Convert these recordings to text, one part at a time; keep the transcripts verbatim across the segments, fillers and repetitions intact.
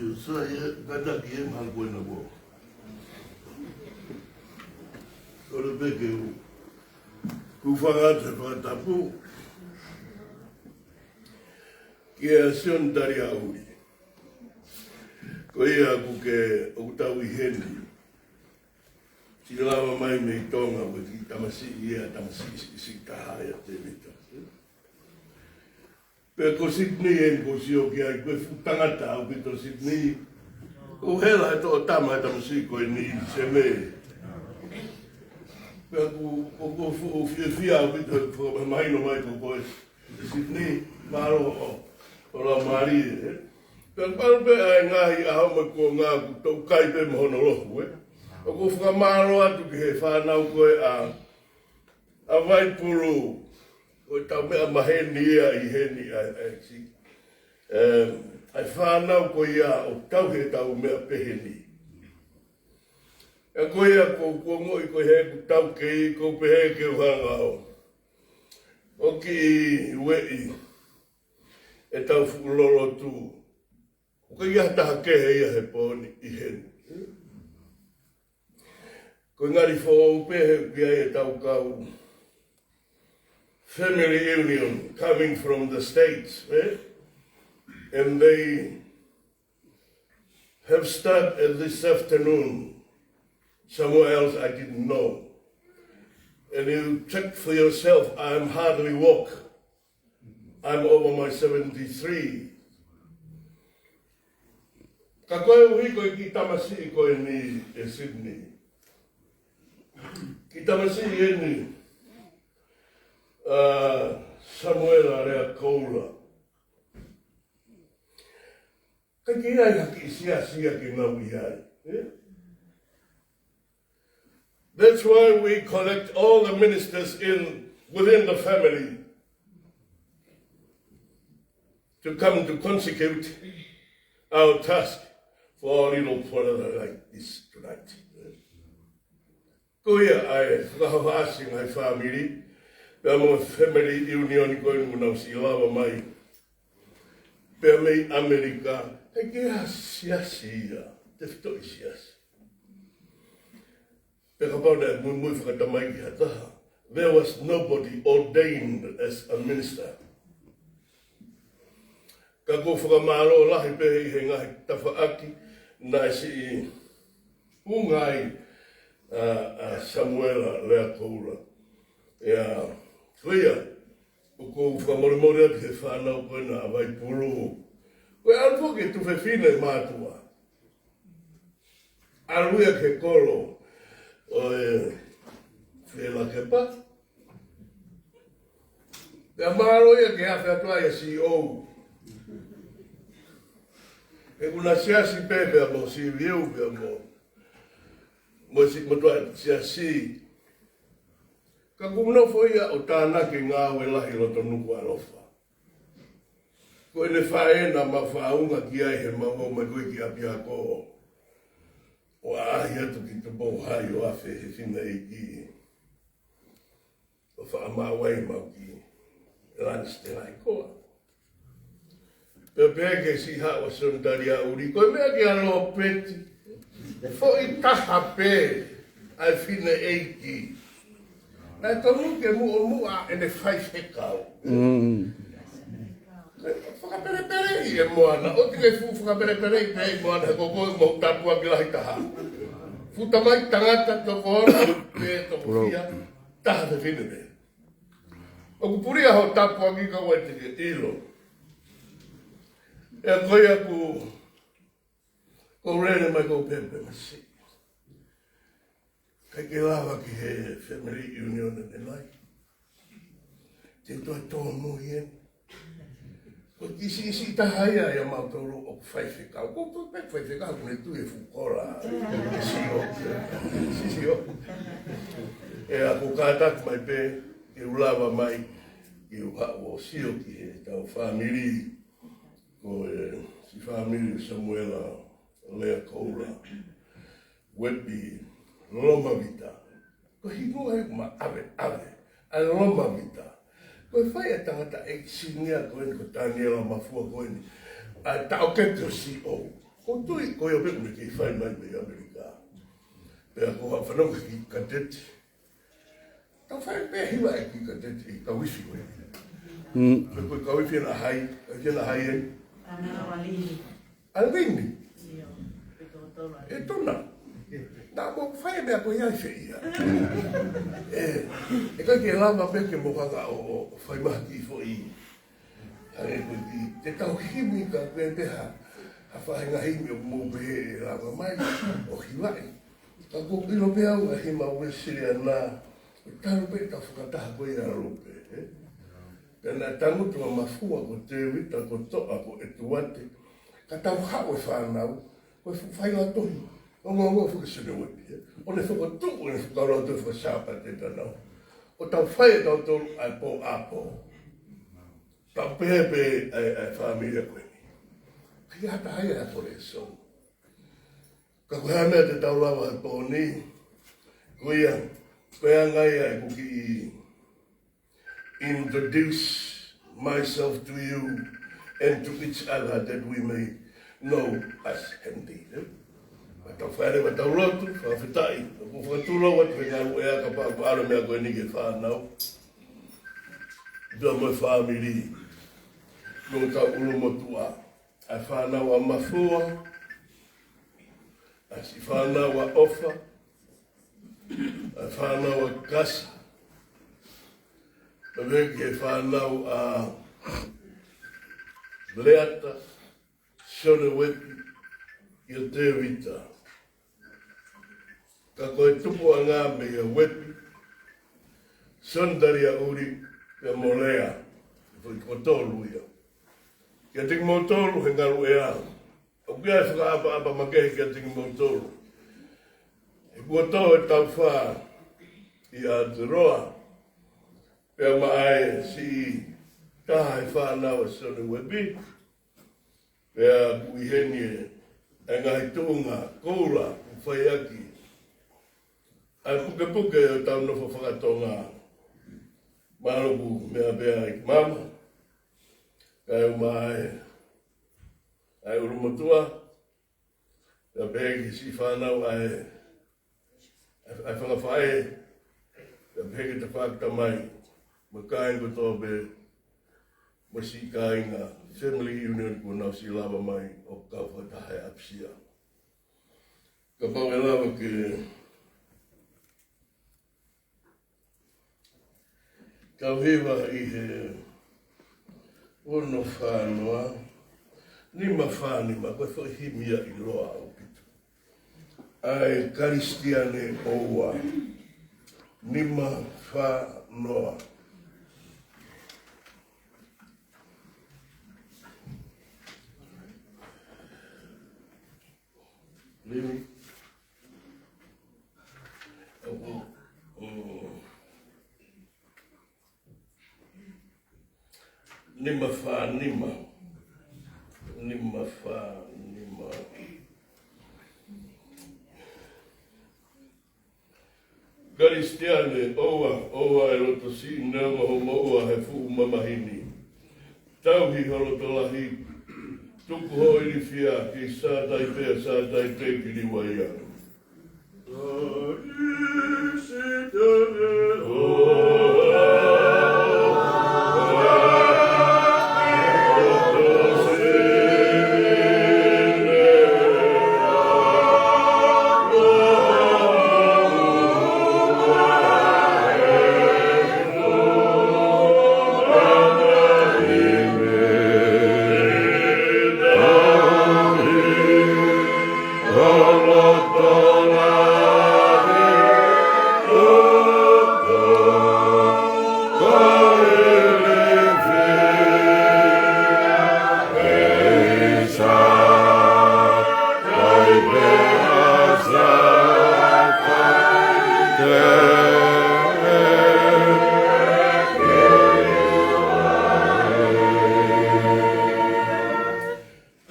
Sai e kātaki e malu ko ena ko. Kole pē ke u, ku fakaʻatā fakatapu kia Sione Taliaʻuli. Ko ia ʻoku ke, ʻoku tau ʻi heni. Siʻi lava mai mei Tonga, ko e kiʻi tamasiʻi ia, tamasiʻi siʻisiʻi taha ia Tēvita. Pea ko Sydney eni ʻoku ou sio ki ai, ko e fuʻu tangata ʻaupito Sydney. ʻOku hela e toʻo tama e tamasiʻi ko eni, Seme. Pea ʻoku, ʻoku, ʻoku fuʻu fiefia ʻaupito e fakamahino mai ko koe Sydney, mālō ʻo, ʻo laumālie, ē. Pea ʻoku ʻalu pē ʻa e ngaahi ʻaho mo e kuonga ʻoku tau kai pē mo hono lohu, ē. ʻOku ou fakamālō atu ki he fānau ko ē ʻa, ʻa Vaipulu, ko e tau meʻa maheni ia ʻi heni ʻa, ʻa e si. Em, ʻa e fānau ko ia ʻoku tau he tau meʻa peheni. ʻA ko ia ʻoku ou ongoʻi ko e hē ʻoku tau kei, ʻoku ou pehē ke u hanga ʻo, ʻo kiʻi ueʻi e tau fuʻu lolotu. ʻOku ʻikai ha taha kehe ia he pō ni ʻi heni. Ko e ngali foʻou pē he ʻoku ʻi ai e tau kau family union coming from the States, eh? And they have started this afternoon somewhere else I didn't know. And you check for yourself, I am hardly walk. I'm over my seventy-three. Ka koeʻuhi ko e kiʻi tamasiʻi ko eni ʻe Sydney. Kiʻi tamasiʻi eni, uh, Samuela Lea Koula. Ka ʻikai ha kiʻi siasi ia ke ngāue ai, eh? That's why we collect all the ministers in, within the family to come to consecrate our task for our little brother like this tonight. Ko ia ai, fakahohaʻasi ngaahi fāmili, pea mo e family union ko eni ʻoku nau siʻi lava mai. Pea mei ʻAmelika, ʻikai ke ha siasi ia, tefitoʻi siasi. Pea kapau naʻe muimui fakatamaiki ha taha, there was nobody ordained as a minister. Ka ʻoku ou fakamālō lahi pē ʻi he ngaahi tafaʻaki naʻe siʻi unga ai ʻa, ʻa Samuela Lea Koula. ʻIa, ko ia, ʻoku ou fakamolemole atu he fānau ko ena ʻa Vaipulu. Ko e ʻalu foki e tuofefine mātuʻa. ʻAlu ia ki he kolo ʻo e Felakepa. Pea mālō ia ke afe atu ai ʻa C O. He ʻoku na siasi pē pea mo C V U pea mo, mo si, mo tuʻa siasi. Ka ʻoku nofo ia ʻo tānaki ngāue lahi loto Nukuʻalofa. Ko ʻene faʻē naʻa mau faʻa unga ki ai he mau ō mai ko ē ki ʻapiako. ʻO ʻaʻahi atu ki Tupou Hai ʻo afe he fineʻeiki. ʻO faʻa maʻu ai mau kiʻi lunch te ngai koa. Pea pehē ki he siʻi haʻu ʻa Sione Taliaʻuli, ko e meʻa kia Lopeti. Foʻi taha pē ʻa e fineʻeiki. Naʻe tonu ke muʻomuʻa ʻene faifekau. Mm. Fakapelepeleʻi e moana, ʻoua te ke fuʻu fakapelepeleʻi pē ʻi moana he ko koe mo e tāpuaki lahi taha. Fuʻu tamaiki tangata toko ono, pe toko fiha, taha fefine pē. ʻOku pulia hoʻo tāpuaki ka ʻoua te ke ʻilo. ʻE ko ia ʻoku, ʻoku ou lele mai ʻoku ou pehē pē masiʻi. ʻIkai ke lava ki he family union ʻanenai. Te u toe tōmui eni. Ko e kiʻi siʻisiʻi taha ia ʻia mautolu ʻoku faifekau. Ko, ko e pē faifekau, ʻoku ne tui e fuʻu kola. Sio. Sio. ʻE ʻoku kātaki mai pē, ke u lava mai, ke u haʻu ʻo sio ki he tau fāmili. Ko e siʻi fāmili Samuela Lea Koula. Uepi Lomavita. Ko e hingoa ia ʻoku ma ʻave, ʻave. ʻA e Lomavita. Ko e fai ʻa e tangataʻeiki sinia ko eni ko Taniela Mafua ko eni. ʻA e taʻokete ʻo C O. ʻOku ou tui ko ia pē ʻoku ne kei fai mai mei ʻAmelika. Pea ko ha fanongo ki he kadeti. Tau fai pē hiva e ki kadeti, kau ifi ko ē. Ko e kau ifi ʻena hai, ifi ʻena hai ē. ʻAna Alini. Alini. ʻE tona. Naʻa mo fai e meʻa ko ia ʻi fē ia. ʻE, ʻe ʻikai ke lava pē ke mo hanga ʻo, ʻo fai mai ha kiʻi foʻi. Hangē ko e kiʻi, te tau himi ka ko e pē ha, ha faʻahinga himi ʻoku mou pehē ʻe lava mai, ʻo hivaʻi. Ka ʻoku ou ʻilo pē au ʻa e himi Uēsiliana, ʻo talu pē ʻetau fakataha ko ia ʻa Lope, ē? Pea naʻe tangutu ʻa Mafua ko Tēvita ko Toʻa ko ʻEtuate, ka tau haʻu e fānau, ko e fuʻu faʻahinga tohi, ongoongo fuʻu Sione Uepi, ē? ʻO ne fokotuʻu, ʻo ne fakalautolu fakasāpate ʻa e fānau. ʻO tau fai ʻe tautolu ʻa e pō ʻapō. Tau pehē pē ʻa e, ʻa e fāmili ko eni. Ka ʻi ai ha taha ia ʻa e kolesoni. Ka ko e hā e meʻa te tau lava he pō ni, ko ia, ko e anga ia ʻeku kiʻi introduce myself to you and to each other that we may know us indeed, ē? Ka tau fai leva ʻetau lotu, fakafetaʻi, ʻoku fakatulou atu he ngaahi ʻea kapau ʻoku ʻalu e meʻa ko eni ki he fānau. Pea mo e fāmili, mo e kau ʻulumotuʻa, ʻa e fānau ʻa Mafua, ʻa e siʻi fānau ʻa ʻOfa, ʻa e fānau ʻa Kasi, pea mo e kiʻi fānau ʻa Leata, Sione Uepi, ʻia Tēvita. Ka ko e tupuʻanga meia Uepi, Sione Taliaʻuli, pea mo Lea, foʻi toko tolu ia. Kiate kimoutolu he ngaluʻea. ʻOku ʻi ai e fakaʻapaʻapa makehe kiate kimoutolu. He kuo tō e taufā ʻi Aotearoa, pea maʻa e siʻi taha he fānau ʻa Sione Uepi, pea ʻoku ʻi heni e, e ngaahi tuʻunga koula ʻoku fai ʻaki ʻa e pukepuke ʻo ʻetau nofo fakatonga. Mālō ʻoku meʻa pē ʻa e mama, kae ʻumaʻā e, ʻa e ʻulumotuʻa, pea pehē ki he siʻi fānau ʻa e, ʻa e, ʻa e fanga faʻē, pea pehē ki he tafaʻaki tamai, mo e kāinga kotoa pē, mo e siʻi kāinga, family reunion kuo nau siʻi lava mai ʻo kau fakataha he ʻapisia. Kapau ʻe lava ke tau hiva ʻi he ono fā noa, nima fā nima, ko e foʻi himi ia ʻiloa ʻaupito. ʻA e Kalisitiane ʻOua, nima fā noa. Limi. Mm. Nima fā nima. Nima fā nima. Kalisitiane ʻOua, ʻoua ʻe loto siʻi neongo hoʻo moʻua he fuʻu mamahi ni. Tauhi ho loto lahi, tuku hoʻo ilifia, kei sātai pē, sātai pē ki Liuaia.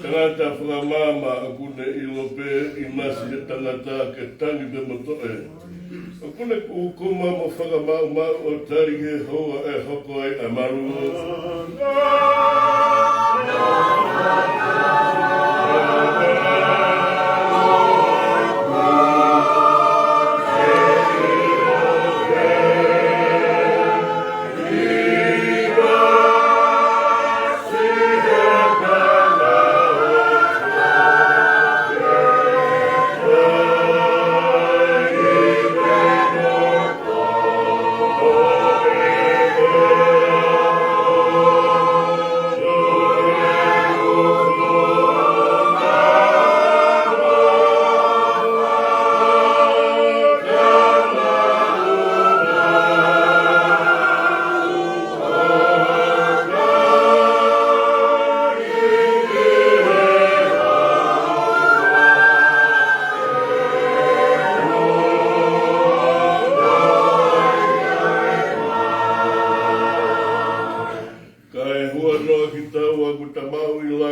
Tangata fakamaama ʻoku ne ʻilo pē ʻinasi he tangata ke tangi pē mo toʻe. ʻOku ne kūkuma mo fakamaʻumaʻu ʻo tali ki he houa ʻe hoko ai ʻa e malu.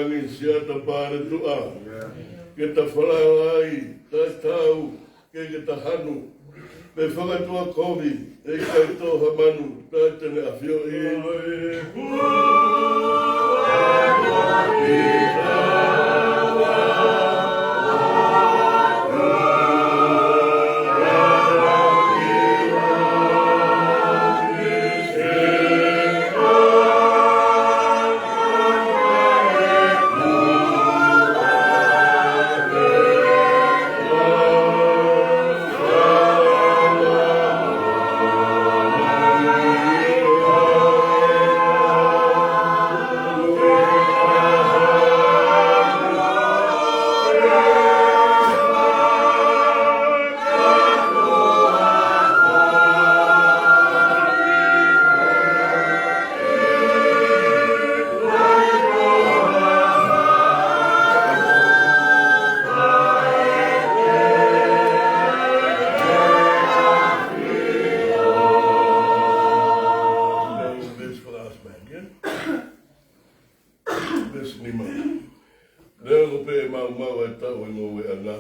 Siata Paletuʻa, ke ta falala ai, ta tau, ke ke ta hanu, pe fakatuʻa kovi, ʻe ʻikai tō ha manu, ta te ne ʻafioʻi. Veesi nima. Neongo pē ʻe maumau ʻa e taʻu ʻo e ngoueʻanga,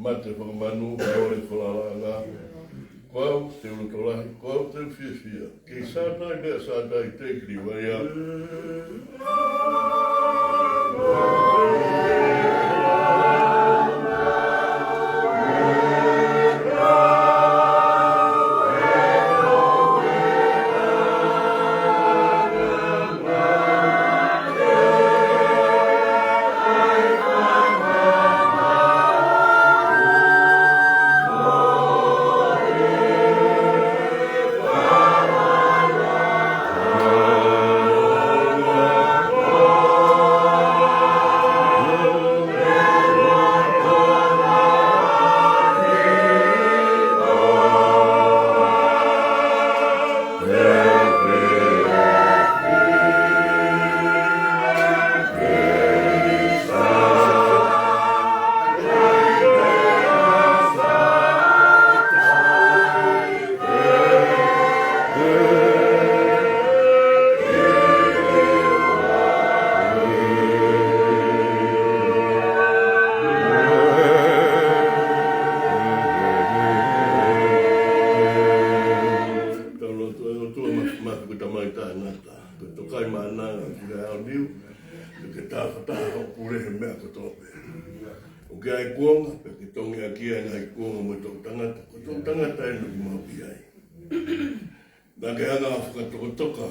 mate fakamanu, mole falalaʻanga, ko au te u loto lahi, ko au te u fiefia. Kei Sātai, meʻa Sātai, te u kilivaia. Tau lotu. ʻE ʻOtua Māfimafi, ko e Tamai taʻengata, ko e Tokaimaʻananga, ko e Aoniu, ke ke tafataha hoʻo pule he meʻa kotoa pē. ʻOku ke ʻi ai e kuonga, pea ke tongiʻaki ʻa e ngaahi kuonga mo e toʻutangata, ko e toʻutangata eni ʻoku mau ʻi ai. Naʻa ke hanga ʻo fakatokotoka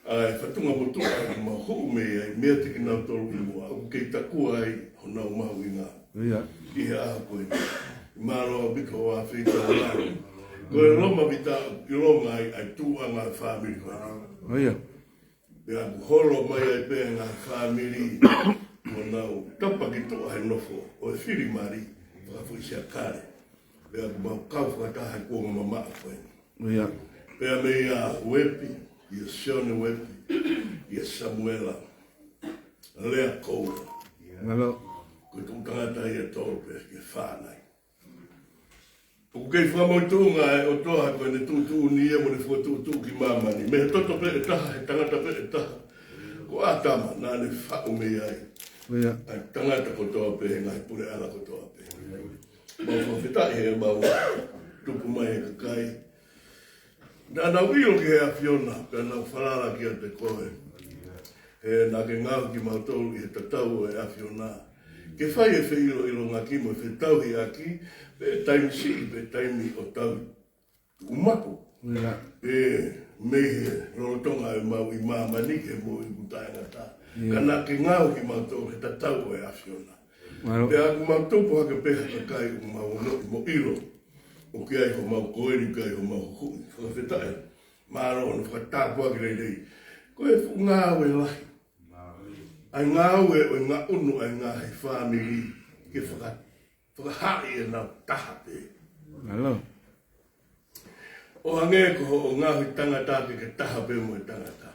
ʻa e fatungamotuʻa ʻoku mau hū mei ai, meiate kinautolu ʻi muʻa, ʻoku kei takua ai honau mahuʻinga. ʻIo. ʻI he ʻaho ko eni. Mālō ʻaupito hoʻo feitau. Ko e Loma Vita, ʻilonga ai ʻa e tuʻuʻanga ʻo e fāmili ko eni. ʻIo. Pea ʻoku holo mai ai pē ʻa e ngaahi fāmili, ʻo nau tapa ki tuʻa he nofo ʻo e fili mali fakafuʻi siakale. Pea ʻoku mau kau fakataha he kuonga mamaʻo ko eni. ʻIo. Pea mei a Uepi, ʻia Sione Uepi, ʻia Samuela Lea Koula. Mālō. Ko e toʻutangata ia ʻe tolu pē ke fānau. ʻOku kei fakamotuʻa ʻa e ʻOtua ko ʻene tuʻutuʻuni ia mo ʻene fokotuʻutuʻu ki māmani. Mei he toto pē ʻe taha, he tangata pē ʻe taha, ko ʻĀtama, naʻa ne faʻu mei ai. ʻIo. ʻA e tangata kotoa pē, he ngaahi puleʻanga kotoa pē. Mau fakafetaʻi he mau tupu mai he kakai. Naʻa nau ʻilo ki he ʻAfiona, pea nau falala kiate koe. He naʻa ke ngaohi kimautolu ʻi he tatau ʻo e ʻAfiona, ke fai e feʻiloʻilongaki mo e fetauhiʻaki, pe taimi siʻi, pe taimi ʻo tau tuʻumapu. ʻIo. Pea mei he lolotonga ʻemau ʻi māmani ki he moʻui ʻoku taʻengata. ʻIo. Ka naʻa ke ngaohi kimautolu he tatau ʻo e ʻAfiona. Mālō. Pea ʻoku mau tupu hake pē ha kakai ʻoku mau onoono mo ʻilo ʻoku ʻi ai homau koeli, ʻoku ʻi ai homau huhuʻi. Fakafetaʻi. Mālō hono fakatāpuaki lelei. Ko e fuʻu ngāue lahi ʻa e ngāue ʻo e ngaʻunu ʻa e ngaahi fāmili ke faka-, fakahaaʻi ʻenau taha pē. Mālō. ʻO hangē ko hoʻo ngaohi tangata ke ke taha pē mo e tangata.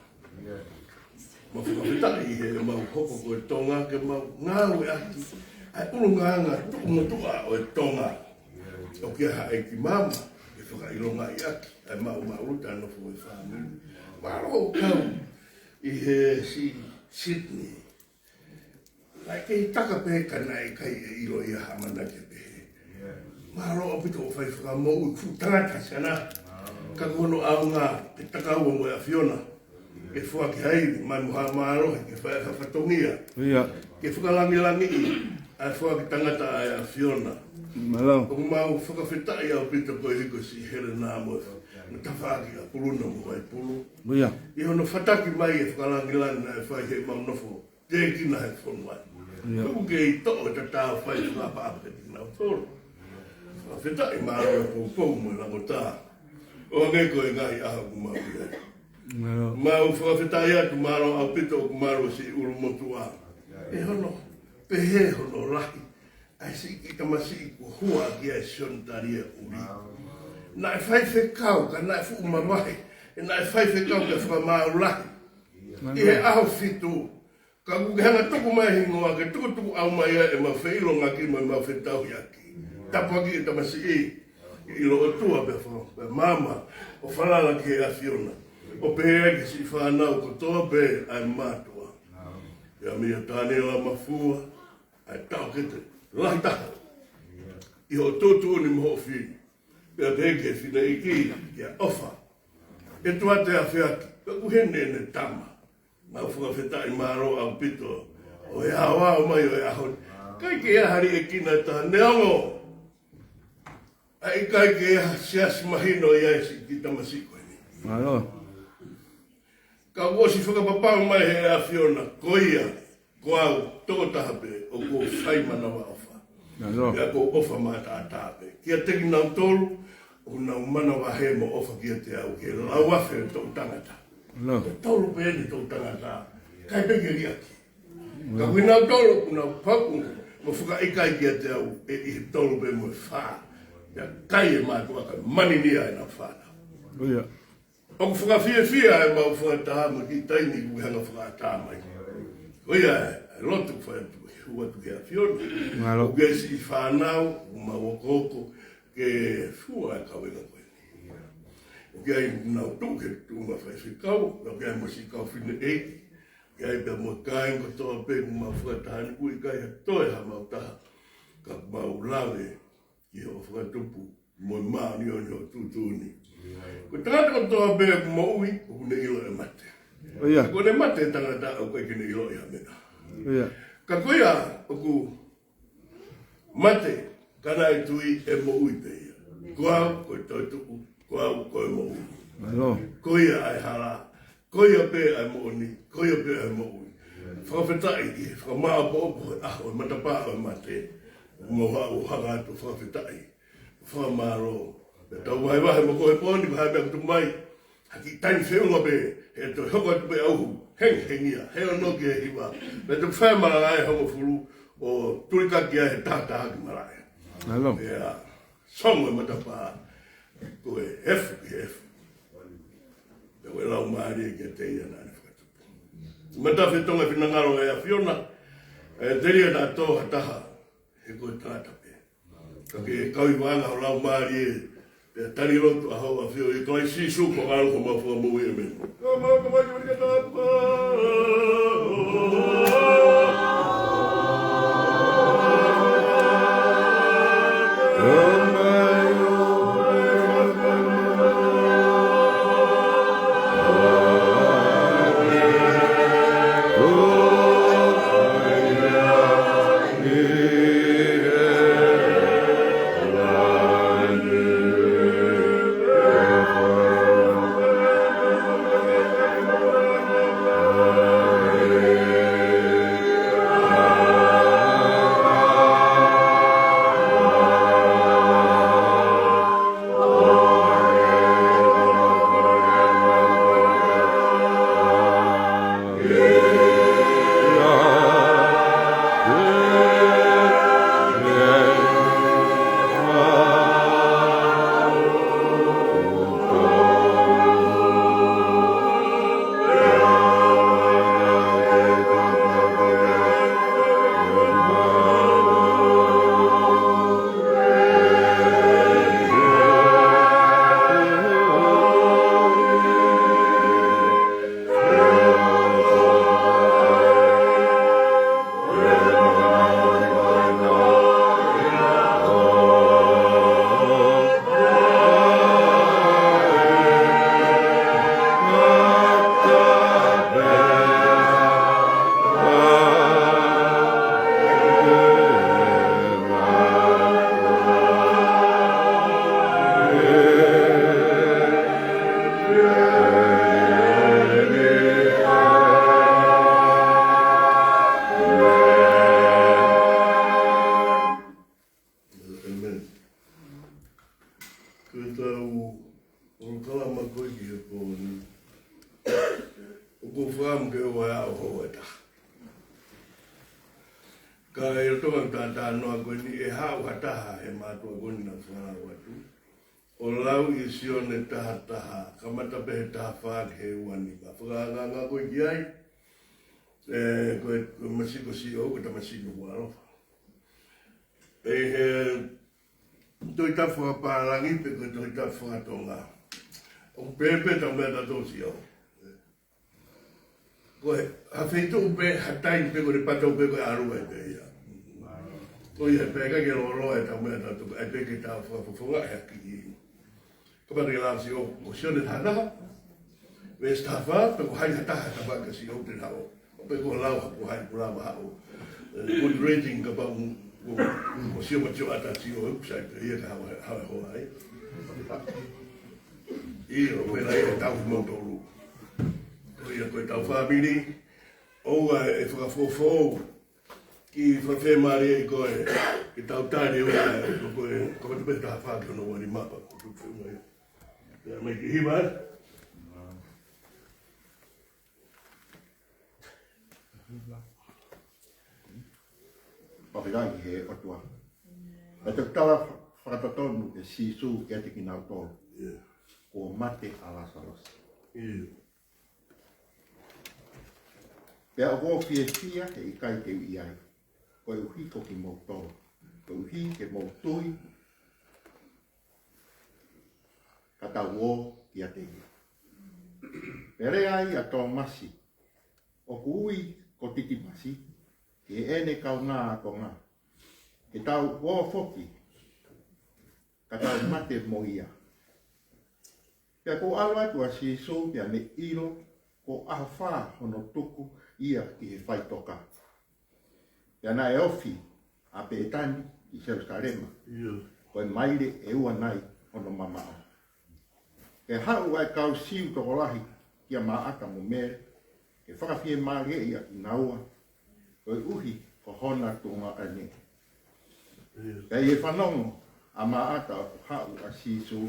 Mau fakafetaʻi he mau hoko ko e Tonga ke mau ngāueʻaki ʻa e ʻulungaanga tuʻumotuʻa ʻo e Tonga. ʻOku ʻi ai haʻa ʻeikimāmani ke fakaʻilongaʻi ʻaki ʻa e maʻumaʻuluta ʻa e nofo ʻo e fāmili. Mālō hoʻo kau ʻi he siʻi Sydney. Naʻe kei taka pē ka naʻe ʻikai ke ʻilo ia ha ʻamanaki pehē. Mālō ʻaupito ʻo fai fakamoʻui, fuʻu tangata siana. Ka ko hono ʻaonga ke takaua mo e ʻAfiona. Ke foaki ha ivi, mai mo ha mālohi, ke fai ha fatongia. Ia. Ke fakalangilangiʻi ʻa e foaki tangata ʻa e ʻAfiona. Mālō. ʻOku mau fakafetaʻi ʻaupito koeʻuhi ko siʻi Helena mo e, mo e tafaʻaki ʻa Puluna mo Vaipulu. Ia. ʻI hono fataki mai e fakalangilangi naʻe fai heʻemau nofo tēkina he fonua. Ia. ʻOku kei toʻo e tatau fai fakaʻapaʻapa kiate kinautolu. Fakafetaʻi, mālō e poupou mo e langotā. ʻO hangē ko e ngaahi ʻaho ʻoku mau ʻi ai. Mālō. Mau fakafetaʻi atu, mālō ʻaupito ʻoku malu siʻi ʻulumotuʻa. ʻE hono, pehē hono lahi ʻa e siʻi kiʻi tamasiʻi kuo hua ki ai Sione Talia ʻUli. Naʻe faifekau, ka naʻe fuʻu mavahe. ʻE naʻe faifekau ka fakamāu lahi. ʻI he ʻaho fitu, ka ʻoku ke hanga tuku mai hingoa ke tukutuku ʻau mai ai ʻemau feʻilongaki mo ʻemau fetauhiʻaki. Tapuakiʻi e tamasiʻi, ʻi loto ʻOtua pea fa-, pea maama, ʻo falala ki he ʻAfiona. ʻO pehē ki he siʻi fānau kotoa pē ʻa e mātuʻa. Pea meia Taniela Mafua, ʻa e taʻokete lahi taha ʻi hoʻo tuʻutuʻuni mo hoʻo fili. Pea pehē ki he fineʻeiki, kia ʻOfa. ʻE tuate afeaki, ka ʻoku heni ʻene tama. Mau fakafetaʻi, mālō ʻaupito ʻo e aoao mai ʻo e ʻaho ni. ʻIkai ke ʻi ai ha liʻekina ʻe taha neongo ʻa e ʻikai ke ʻi ai ha siasi mahino ʻi ai e siʻi kiʻi tamasiʻi ko eni. Mālō. Ka kuo ʻosi fakapapau mai he ʻAfiona, ko ia, ko au, tokotaha pē, ʻoku ou fai manavaʻofa. Mālō. Pea ʻoku ou ʻofa mātaʻatā pē kiate kinautolu ʻoku nau manavahē mo ʻofa kiate au, ki he lauafe ʻo e toʻu tangata. Mālō. Ko e tolu pē eni e toʻu tangata, ʻikai pē ke liʻaki. Ka ko kinautolu ʻoku nau paku mo fakaʻikaiʻi kiate au, ʻe ʻi he tolu pē mo e fā. Pea kai e mātuʻa kae maninia ʻenau fānau. Ia. ʻOku fakafiefia ʻemau fakataha mo e kiʻi taimi kuo ke hanga fakaʻatā mai. Ko ia e lotu fai atu, hū atu ki he ʻAfiona. Mālō. ʻOku ke siʻi fānau, ʻoku mau okooko ke fua e kaveinga ko eni. ʻOku ʻi ai ʻenau tuʻu ki he tuʻunga faifekau, ʻoku ʻi ai mo e siʻi kau fineʻeiki, ʻoku ʻi ai pea mo e kāinga kotoa pē, ʻoku mau fakataha ni, ʻoku ʻikai ha toe ha mau taha, ka mau lave ki hoʻo fakatupu mo e māʻoniʻoni hoʻo tuʻutuʻuni. Ko e tangata kotoa pē ʻoku moʻui, ʻoku ne ʻilo e mate. ʻIo. Ka ko ʻene mate e tangata, ʻoku ʻikai ke ne ʻiloʻi ha meʻa. ʻIo. Ka ko ia ʻoku mate, ka naʻe tui, ʻe moʻui pē ia. Ko au ko e toetuʻu, ko au ko e moʻui. Mālō. Ko ia ʻa e hala, ko ia pē ʻa e moʻoni, ko ia pē ʻa e moʻui. Fakafetaʻi ki he fakamāʻopoʻopo he ʻaho e matapā ʻo e mate. Mo haʻu hanga atu fakafetaʻi. Fakamālō. Pea tau vahevahe mo koe he pō ni, vahe pē atu mai. Ha kiʻi taimi feʻunga pē, he toe hoko atu pē ʻa e ʻuhu hengihengia, he ono ki he hiva. Pea toe fai malaʻe hongofulu ʻo tulikaki ai he taha taha ki malaʻe. Mālō. Pea songo e matapā, ko e efu ki he efu. Pea ko e laumālie kiate ia naʻa ne fakatupu. Matafi e Tonga e finangalo e ʻAfiona, ʻe telia naʻa tō ha taha, he ko e tangata pē. Ka ke kau ʻi he vāanga ho laumālie, pea tali lotu ʻa hoʻo ʻAfio ʻia Kalaisi Sīsū ko homau Fakamoʻui, ʻēmeni. ʻI he tonga tātānoa ko eni, ʻe haʻu ha taha he mātuʻa ko eni naʻa ku lau atu, ʻo lau ʻi Sione taha taha, kamata pē he taha fā ki he ua nima. Fakaangaanga ko ē ki ai, ē, ko e, ko e masi ko Siʻou, ko e tamasiʻi ʻoku ʻaloʻofa. ʻI he Tohi Tapu fakapālangi pe ko e Tohi Tapu fakatonga, ʻoku pehē pē ʻetau meʻa ʻatautolu Siʻou. Ko e, ha feituʻu pē, ha taimi pē, ko e pātau pē, ko e ʻalu ai pē ia. Ko ia pē ka ke loloa ʻetau meʻa ʻatautolu, ʻai pē ke tau fakafofonga ʻe ha kiʻi. Kapau te ke lau Siʻou, ko Sione taha taha, veesi taha fā, pe ko hai ha taha, taha fā ka Siʻou te lau. ʻO pē ko lau ha, ko hai ko lau ha ʻo. Eh, good reading kapau mo, mo, mo Siʻou mo Siʻou ʻata Siʻou, sai pē ia ka hawa, hawa hoa ai. ʻIo, ko e lahi ʻetau moutolu. Ko ia ko ʻetau fāmili, ʻoua ʻe fakafoʻou ki fafē mālie ʻi ko e, ke tau tali ʻo e, ko e, ko e mata pē taha fā ki hono ua nima pea ko tu fē mai. Ia mai ki hiva. Pāpilai ki he ʻOtua. ʻE te tala fakatotonu ʻe Sīsū kiate kinautolu. Ia. Kuo mate ʻa Lāsalosi. Ia. Pea ʻoku ou fiefia he ʻikai te u ʻi ai, koeʻuhi ko kimoutolu, koeʻuhi ke mou tui, ka tau ō kiate ia. Pea lea ai ʻa Tōmasi, ʻoku ui ko Titimasi, ki heʻene kaungāʻakonga, ke tau ō foki, ka tau mate mo ia. Pea kuo ʻalu atu ʻa Sīsū pea ne ʻilo kuo ʻaho fā hono tuku ia ki he faʻitoka. Pea naʻe ofi ʻa Pētani ʻi Selusalema, ʻio, ko e maile ʻe ua nai hono mamaʻo. Pea haʻu ʻa e kau Siu tokolahi kia Maʻata mo Mele, ke fakafiemālieʻi ʻa kinaua, koeʻuhi ko hona tuongaʻane. Pea ʻi he fanongo ʻa Maʻata ʻoku haʻu ʻa Sīsū,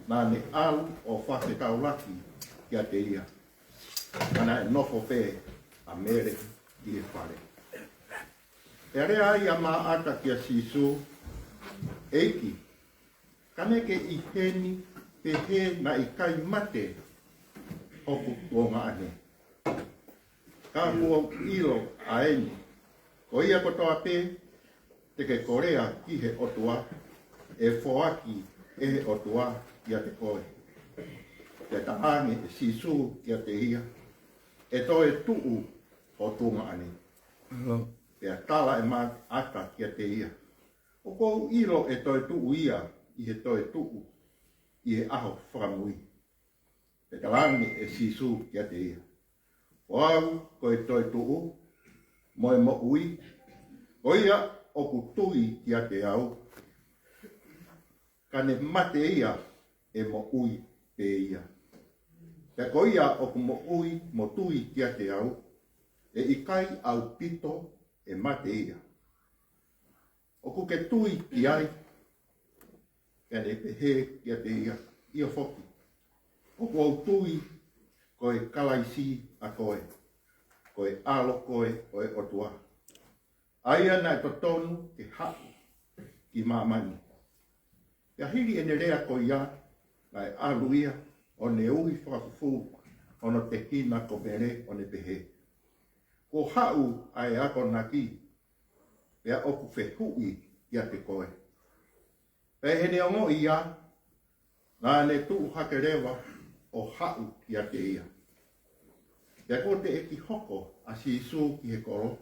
naʻa ne ʻalu ʻo fakafetaulaki kiate ia, ka naʻe nofo pē ʻa Mele ʻi he fale. Pea lea ai ʻa Maʻata kia Sīsū, ʻEiki, ka ne ke ʻi heni, pehē naʻe ʻikai mate hoku tuongaʻane. Ka kuo u ʻilo ʻa eni, ko ia kotoa pē te ke kolea ki he ʻOtua, ʻe foaki ʻe he ʻOtua kiate koe. Pea talaange ʻe Sīsū kiate ia, ʻE toe tuʻu ho tuongaʻane. Pea tala ʻe Maʻata kiate ia, ʻOku ou ʻilo ʻe toe tuʻu ia ʻi he toetuʻu ʻi he ʻaho fakamui. Pea talaange ʻe Sīsū kiate ia, Ko au ko e toetuʻu mo e moʻui, ko ia ʻoku tui kiate au, ka ne mate ia, ʻe moʻui pē ia. Pea ko ia ʻoku moʻui mo tui kiate au, ʻe ʻikai ʻaupito ʻe mate ia. ʻOku ke tui ki ai? Pea ne pehē kiate ia, ʻIo foki, ʻoku ou tui ko e Kalaisi ʻa koe, ko e ʻAlo koe ʻo e ʻOtua, ʻa ia naʻe totonu ke haʻu ki māmani. Pea hili ʻene lea ko ia, naʻe ʻalu ia, ʻo ne ui fakafufū hono tehina ko Mele, ʻo ne pehē, Kuo haʻu ʻa e akonaki, pea ʻoku fehuʻi kiate koe. Pea ʻi heʻene ongoʻi ia, naʻa ne tuʻu hake leva ʻo haʻu kiate ia. Pea kuo teʻeki hoko ʻa Sīsū ki he kolo,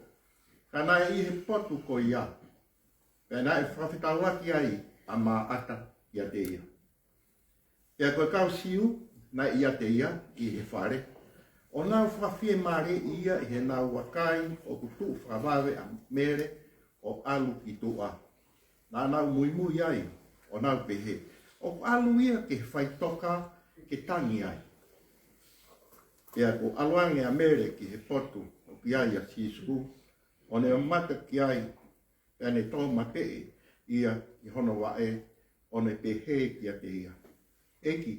ka naʻe ʻi he potu ko ia, pea naʻe fakafetaulaki ai ʻa Maʻata kiate ia. Pea ko e kau Siu naʻe ʻiate ia ʻi he fale, ʻo nau fakafiemālieʻi ia ʻi heʻenau vakai ʻoku tuʻu fakavave ʻa Mele ʻo ʻalu ki tuʻa, naʻa nau muimui ai, ʻo nau pehē, ʻOku ʻalu ia ki he faʻitoka ke tangi ai. Pea kuo ʻalu ange ʻa Mele ki he potu ʻoku ʻi ai ʻa Sīsū, ʻo ne mamata ki ai, pea ne tomateʻi ia ʻi hono vaʻe, ʻo ne pehē kiate ia, ʻEiki,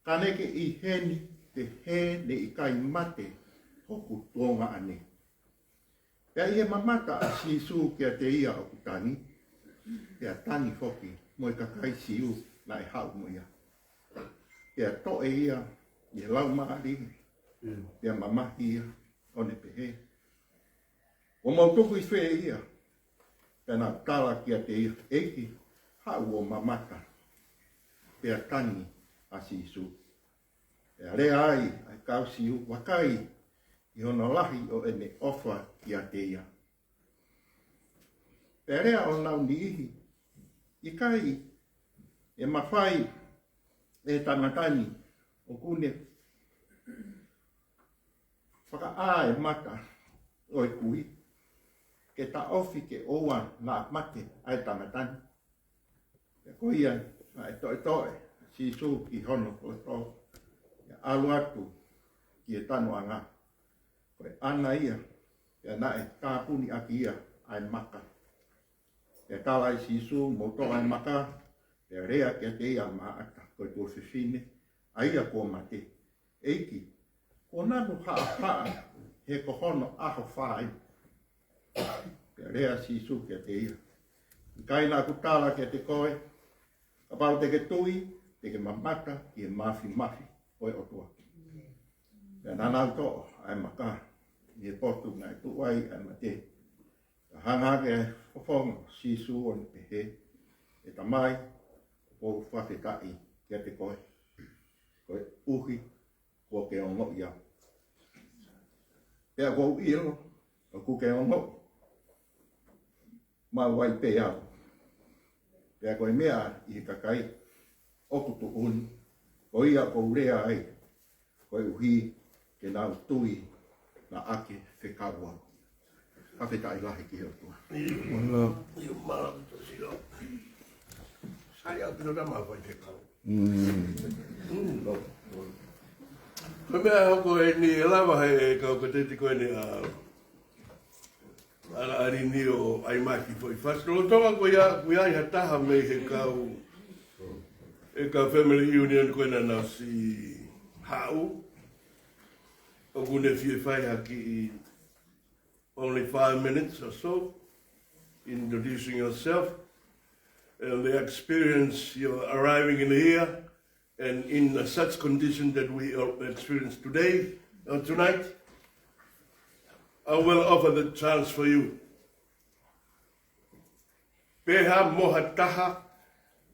ka ne ke ʻi heni, pehē naʻe ʻikai mate hoku tuongaʻane. Pea ʻi he mamata ʻa Sīsū kiate ia ʻoku tangi, pea tangi foki mo e kakai Siu naʻe haʻu mo ia. Pea toʻe ia ʻi he laumālie, pea mamahi ia, ʻo ne pehē, Kuo mau tuku ʻi fē ia? Pea nau tala kiate ia, ʻEiki, haʻu ʻo mamata. Pea tangi ʻa Sīsū. Pea lea ai ʻa e kau Siu, Vakai, ʻi hono lahi ʻo ʻene ʻofa kiate ia. Pea lea ʻo nau niʻihi, ʻIkai ʻe mafai ʻe he tangata ni ʻoku ne fakaʻā e mata ʻo e kui, ke taʻofi ke ʻoua naʻa mate ʻa e tangata ni? Pea ko ia naʻe toʻetoʻe ʻa Sīsū ki hono loto, pea ʻalu atu ki he tanuʻanga, ko e ʻana ia, pea naʻe tāpuni ʻaki ia ʻa e maka. Pea tala ʻe Sīsū, Mou toʻo ʻa e maka. Pea lea kiate ia ʻa Māʻata, ko e tuofefine ʻa ia kuo mate, ʻEiki, kuo nanu haʻahaʻa, he ko hono ʻaho fā eni. Pea lea ʻa Sīsū kiate ia, ʻIkai naʻa ku tala kiate koe, kapau te ke tui, te ke mamata ki he māfimafi ʻo e ʻOtua? Pea naʻa nau toʻo ʻa e maka ʻi he potu naʻe tuʻu ai ʻa e mate. Pea hanga hake ʻa e fofonga ʻo Sīsū ʻo ne pehē, ʻE Tamai, ʻoku ou fakafetaʻi kiate koe, koeʻuhi kuo ke ongoʻi au. Pea ʻoku ou ʻilo ʻoku ke ongoʻi maʻu ai pē au. Pea ko e meʻa ʻi he kakai ʻoku tuʻu ni, ko ia ʻoku ou lea ai, koeʻuhi ke nau tui naʻa ke fekau au. Fakafetaʻi lahi ki he ʻOtua. Mālō. Sai au pino tama fai fekau. Mm. Mm, no. Ko e meʻa ʻoku hoko eni, ʻe lava he kau kateti ko eni ʻa ʻAla ʻAlini ʻo ʻai mai ki foʻi fasi. Lolotonga ko ia, ko ia ʻi ha taha mei he kau, he kau family reunion ko ena naʻa nau ʻosi haʻu. ʻOku ne fie fai ha kiʻi only five minutes or so, introducing yourself and the experience you're arriving in here and in such condition that we experience today, uh, tonight. I will offer the chance for you. Pehē mo ha taha,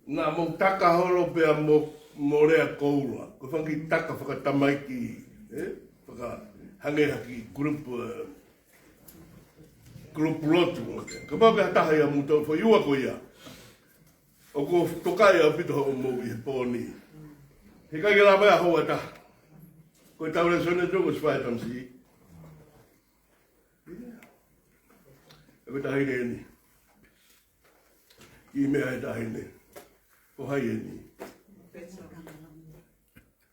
naʻa mou taka holo pea mo, mo lea koula. Ko e fanga kiʻi taka fakatamaiki, ē? Fakahangē ha kiʻi group, eh, group lotu. Kapau ko ha taha ia mou tau fai ua ko ia. ʻOku tokai ʻaupito hoʻomou ʻi he pō ni. He ʻikai ke lava ia houa taha. Ko e tau lēsoni ʻe toko ʻosi fai tamasiʻi. ʻIo. ʻE ko e taʻahine eni. Kiʻi meʻa ʻe taʻahine. Ko hai eni?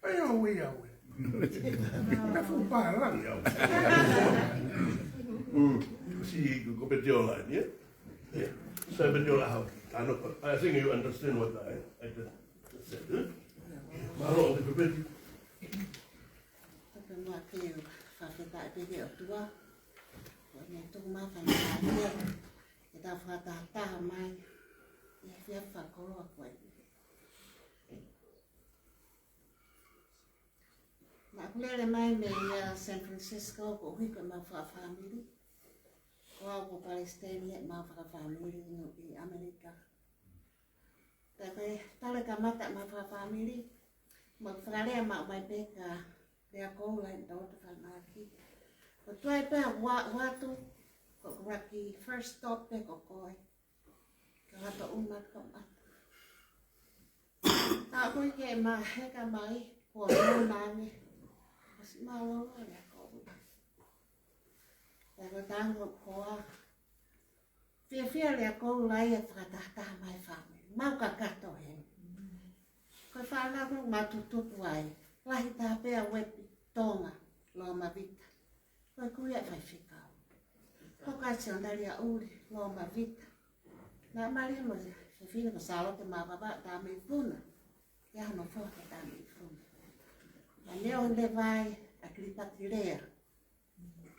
ʻAi au ē, au ē. Ka fuʻu pālangi au. Mm. Ko si ko Petiola eni, ē? Yeah. Sai Petiola hau. I know, I think you understand what I, I just said, ē? Mālō, Petiola. Tapu mo e fakafetaʻi pē ki he ʻOtua. Ko ʻene tuku mai e faingamālie ke tau fakatahataha mai ʻi he efiafi koloa ko eni. Naʻa ku lele mai mei, ā, San Francisco koeʻuhi ko ʻemau fakafāmili. Ko au ko Palesiteni heʻemau fakafāmili ʻi ʻAmelika. Pea ko e talu e kamata ʻemau fakafāmili, mau fakalea maʻu mai pē ka lea koula ʻi he loto falemahaki. Ko e tuai pē ʻa ua, ua atu, ko ʻeku laki first stop pē ko koe. Ka ʻoku ʻatu uma ko mata. Ka ko e ke ma heka mai, ko e nani. ʻOsi mālōlō lea koula. Pea ko e tango koa. Fiefia lea koula ia fakatahataha mai fāmili. Mau kakato heni. Ko e fānau ko ē mau tutupu ai. Lahi taha pē ʻa Uepi Tonga, Loma Vita. Ko e kui ʻa e faifekau. Ko e kasionalia ʻuli, Loma Vita. Naʻa mali mo e fefine ko Salote Mavava Tameifuna. ʻI ai hono foha ko Tameifuna. Naʻa ne ʻoho leva ai ʻa Kilipati Lea.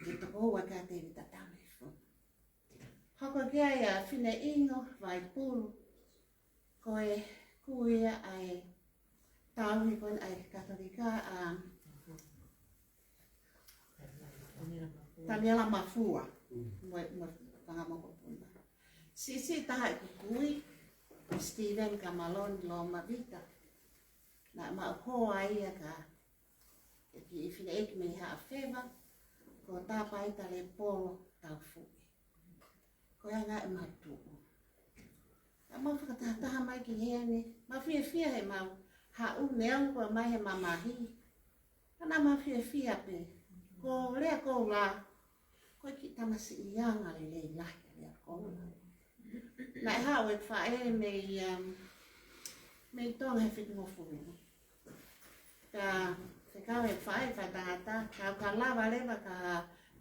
Ke tokoua kia Tēvita Tameifuna. Ia ia Fineʻingo Vaipulu, ko e kui ia ʻa e tauhi ko eni ʻa e Katolika ʻa Taniela Mafua mo, mo Fanga Mokopuna. Siʻisiʻi taha ʻeku kui, Steven Kamaloni Lomavita. Naʻa mau hoa ia ka e kiʻi fineʻeiki mei Haʻafeva, ko Tapaita Lepolo Taufuʻi. Ko ia ngaahi ʻemau tuʻu. Naʻa mau fakatahataha mai ki heni, mau fiefia he mau haʻu neongo ko e mai he mamahi. Ka naʻa mau fiefia pē, ko Leakoula, ko e kiʻi tamasiʻi anga lelei lahi ʻa Leakoula. Naʻe haʻu ʻeku faʻē mei, um, mei Tonga he fitungofulu. Ka fekau he faʻē faitangata, ka, ka lava leva ka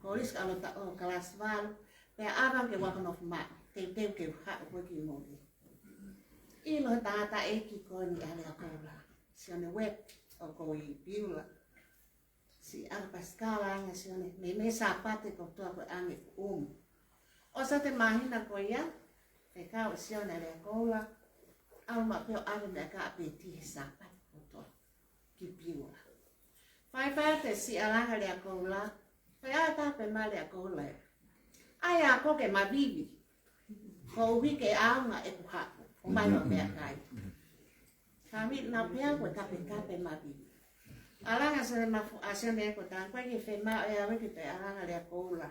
kolisi ka ʻalu atu ʻo kalasi valu, pea ʻave au ke u ako nofo maʻu, teuteu ke u haʻu ko ē ki muli. ʻIlo he tangataʻeiki ko eni ʻa Leakoula, Sione Webb ʻoku ʻi Piula. Siʻi ʻalu pasikala ange Sione, mei, mei he Sāpate kotoa ko e ʻange ʻumu. ʻOsi atu e māhina ko ia, fekau ʻe Sione ʻa Leakoula, ʻalu maʻu pē ʻo ʻave meʻa ka ʻapē ti he Sāpate kotoa ki Piula. Faifai atu e siʻi ʻalunga Leakoula, fai ʻa e tape ma Leakoula. ʻAi ako ke mavivi. Koeʻuhi ke ʻaonga ʻeku haʻu, ʻo mai ʻo meʻakai. Kami na pea ko e kapekape mavivi. ʻAlunga Sione Mafu-, ʻa Sione ko e tangutu ke fiemaʻu ʻe au ke toe ʻalunga Leakoula.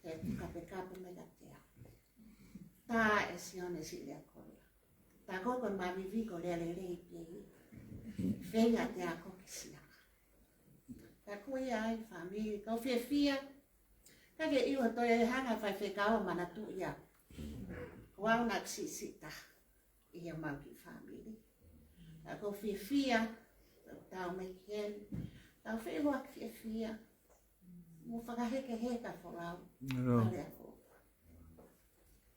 Ke kapekape mai ka tea. Tā ʻe Sione siʻi Leakoula. Tā ko e mavivi ko e lea lelei pē. Feinga te ako ke siʻa. Ka ko ia ai fāmili, kau fiefia. Ka ke ʻilo toe hanga faifekau manatu ia. Ko au naʻa ku siʻisiʻi taha ʻi heʻemau kiʻi fāmili. Ka kau fiefia, tau mai ki heni. Tau feʻiloaki fiefia. Mo fakahekeheka folau. ʻAle ako.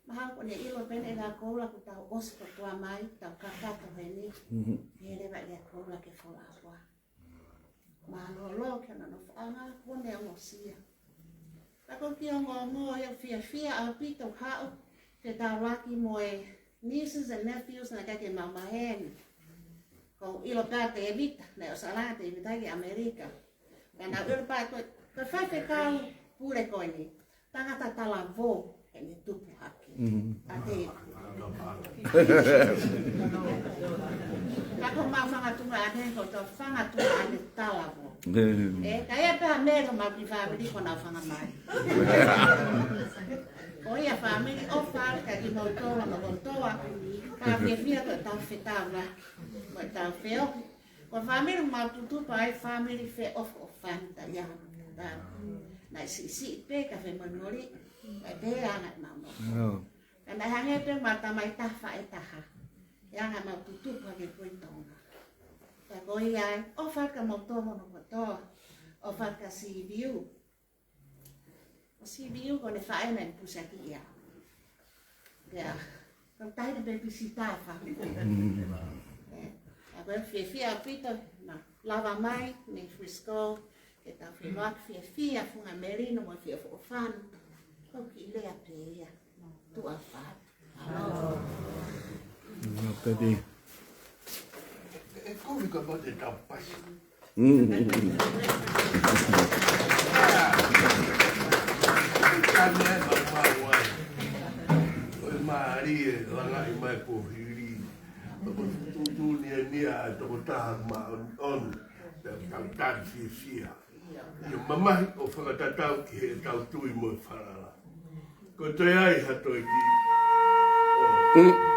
Mahalo ko ʻene ʻilo pē ʻe Leakoula kuo tau ʻosi kotoa mai, tau kakato heni. He leva ʻe Leakoula ke folau. Mālōlō ki hono nofoʻanga, kuo ne ongosia. Ka ko e kiʻi ongoongo ia fiefia ʻaupito haʻu, ke tau laki mo e nieces and nephews naʻe ʻikai ke mau maheni. Ko ʻilo pē ʻa Tēvita, naʻe ʻosi ʻalunga Tēvita ki ʻAmelika. Ka naʻa ku ʻilo pē ko e, ko e faifekau pule ko eni. Tangata talavou, ʻene tupu hake. ʻA Tēvita. Ka ko ʻemau fanga tuongaʻane, ko e fanga tuongaʻane talavou. ʻE, ka ia pē ʻa Mele, mau kiʻi fāmili ko ʻena fanga mai. Ko ia fāmili ʻofa ka kimoutolu hono kotoa. Ka fiefia ko ʻetau fetaulaki. Ko ʻetau feohi. Ko e fāmili mau tutupu ai fāmili feʻofoʻofani taia. Naʻe siʻisiʻi pē ka femolimoli. Naʻe pehē ʻa e anga ʻemau nofo. Ka naʻe hangē pē mau tamai taha faʻē taha. ʻE anga ʻemau tutupu hake ko ē Tonga. Ka ko ia ai, ʻofa ka mau tō hono kotoa. ʻOfa ka Siviu. Ko Siviu ko ʻene faʻē naʻe pusa ki ia. Ia, ko e tahi pē pisita fa. ʻE, ʻa ko e fiefia ʻaupito, na, lava mai, mei Frisco, ke tau feʻiloaki fiefia, funga melino mo feʻofoʻofani. Ko e kiʻi lea pē ia. Tuʻa fa. Mālō. Mālō, Tati. E kumi ka mate tau pasi. Mm. Ka ne ma ma wa. ʻOi mālie, langaʻi mai ko hili. Ko tutu ni a ni a toko taha ma on on. Tau tau fiefia. ʻIo mamahi ʻo fakatatau ki heʻetau tui mo e falala. Ko e toe ai ha toe ki. Mm.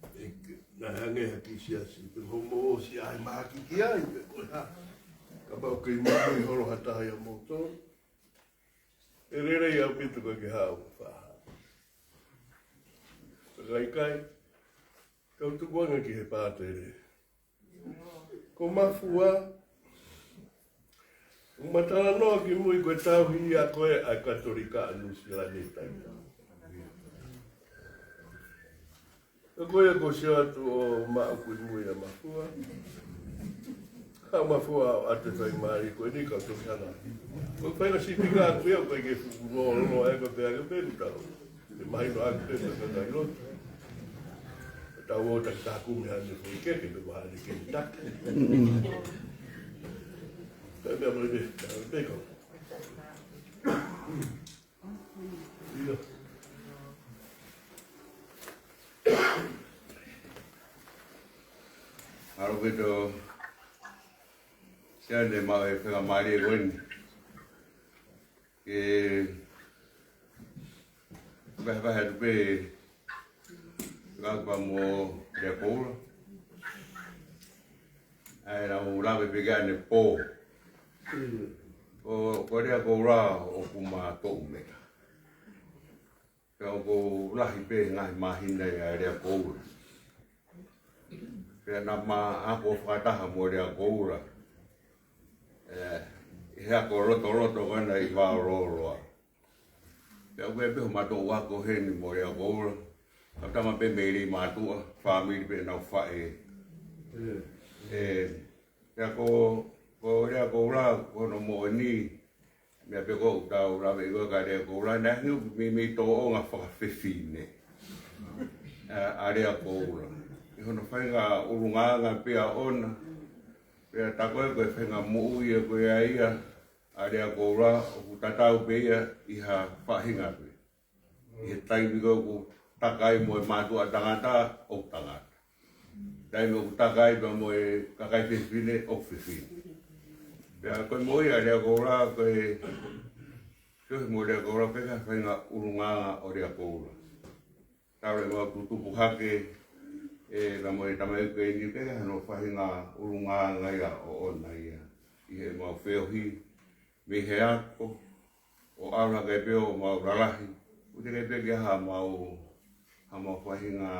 ʻE ke, naʻe hangē ha kiʻi siasi, pe hoʻomou ʻosi ʻai mahaki ki ai, pe ko e hā. Kapau ʻoku kei muimui holo ha taha ʻia moutolu, ʻe lelei ʻaupito ka ke haʻu ʻo faʻa. Ka ʻikai, kau tukuange ki he pātele. Ko Mafua, ʻoku ma talanoa ki mui ko e tauhi ia ko ē ʻa e Katolika ʻa Nuʻusila ni taimi. Ka ko ia ko e sio atu ʻo maʻu ki mui ʻa Mafua. Ka Mafua ʻo ʻatu e faingamālie ko eni ka toki hanga. Ko e fainga sipika ʻaku ia ko e ke fuku lōloa e ko e pea ke penu tau. Ke mahino ʻaku pē ka ka ilo. Tau ō taki taku me hane fo ke ke pe mahane ke taki. Ka mea mai pē, ka mea pē kau. Ia. Aro ke to, sia ne mau e faingamālie ko eni. Ke vahevahe atu pē, kau pea mo Lea Koula. ʻA ia naʻa ku lave pē ki ai ʻanepō. Ko, ko Lea Koula ʻoku ma toʻu meʻa. Pea ʻoku lahi pē ngaahi māhina ʻia Lea Koula. Pea naʻa ma ako fakataha mo Lea Koula. ʻE, he ako lotoloto ko ena ʻi Vaololoa. Pea ʻoku ʻi ai pē hoʻo mātuʻa ako heni mo Lea Koula. Ka tama pē mei Leimātuʻa, fāmili pē ʻenau faʻē. ʻE, pea ko, ko Lea Koula, ko hono moʻoni, meʻa pē ko ʻoku tau lave ʻi ko ka Lea Koula, naʻe hangē ʻoku meimei tōʻonga fakafefine. ʻA, ʻa Lea Koula. ʻI hono faʻahinga ʻulungaanga pē ʻoʻona, pea tā ko ē ko e faʻahinga moʻui ē ko ia ia, ʻa Lea Koula, ʻoku tatau pē ia ʻi ha faʻahinga pē. ʻI he taimi ko ē ʻoku taka ai mo e mātuʻa tangata, ʻoku tangata. Taimi ʻoku taka ai pea mo e kakai fefine, ʻoku fefine. Pea ko e moʻui ʻa Lea Koula, ko e, ko e moʻui ʻa Lea Koula, pea ko e faʻahinga ʻulungaanga ʻo Lea Koula. Talu ʻemau tutupu hake, ʻe, pea mo e tamaiki ko eni, pea ko hono faʻahinga ʻulungaanga ia ʻoʻona ia. ʻI heʻemau feohi, mei he ako, ʻo ʻalu hake pē ʻo mau lalahi, ʻoku teʻeki pē ke ʻi ai haʻamau, haʻamau faʻahinga,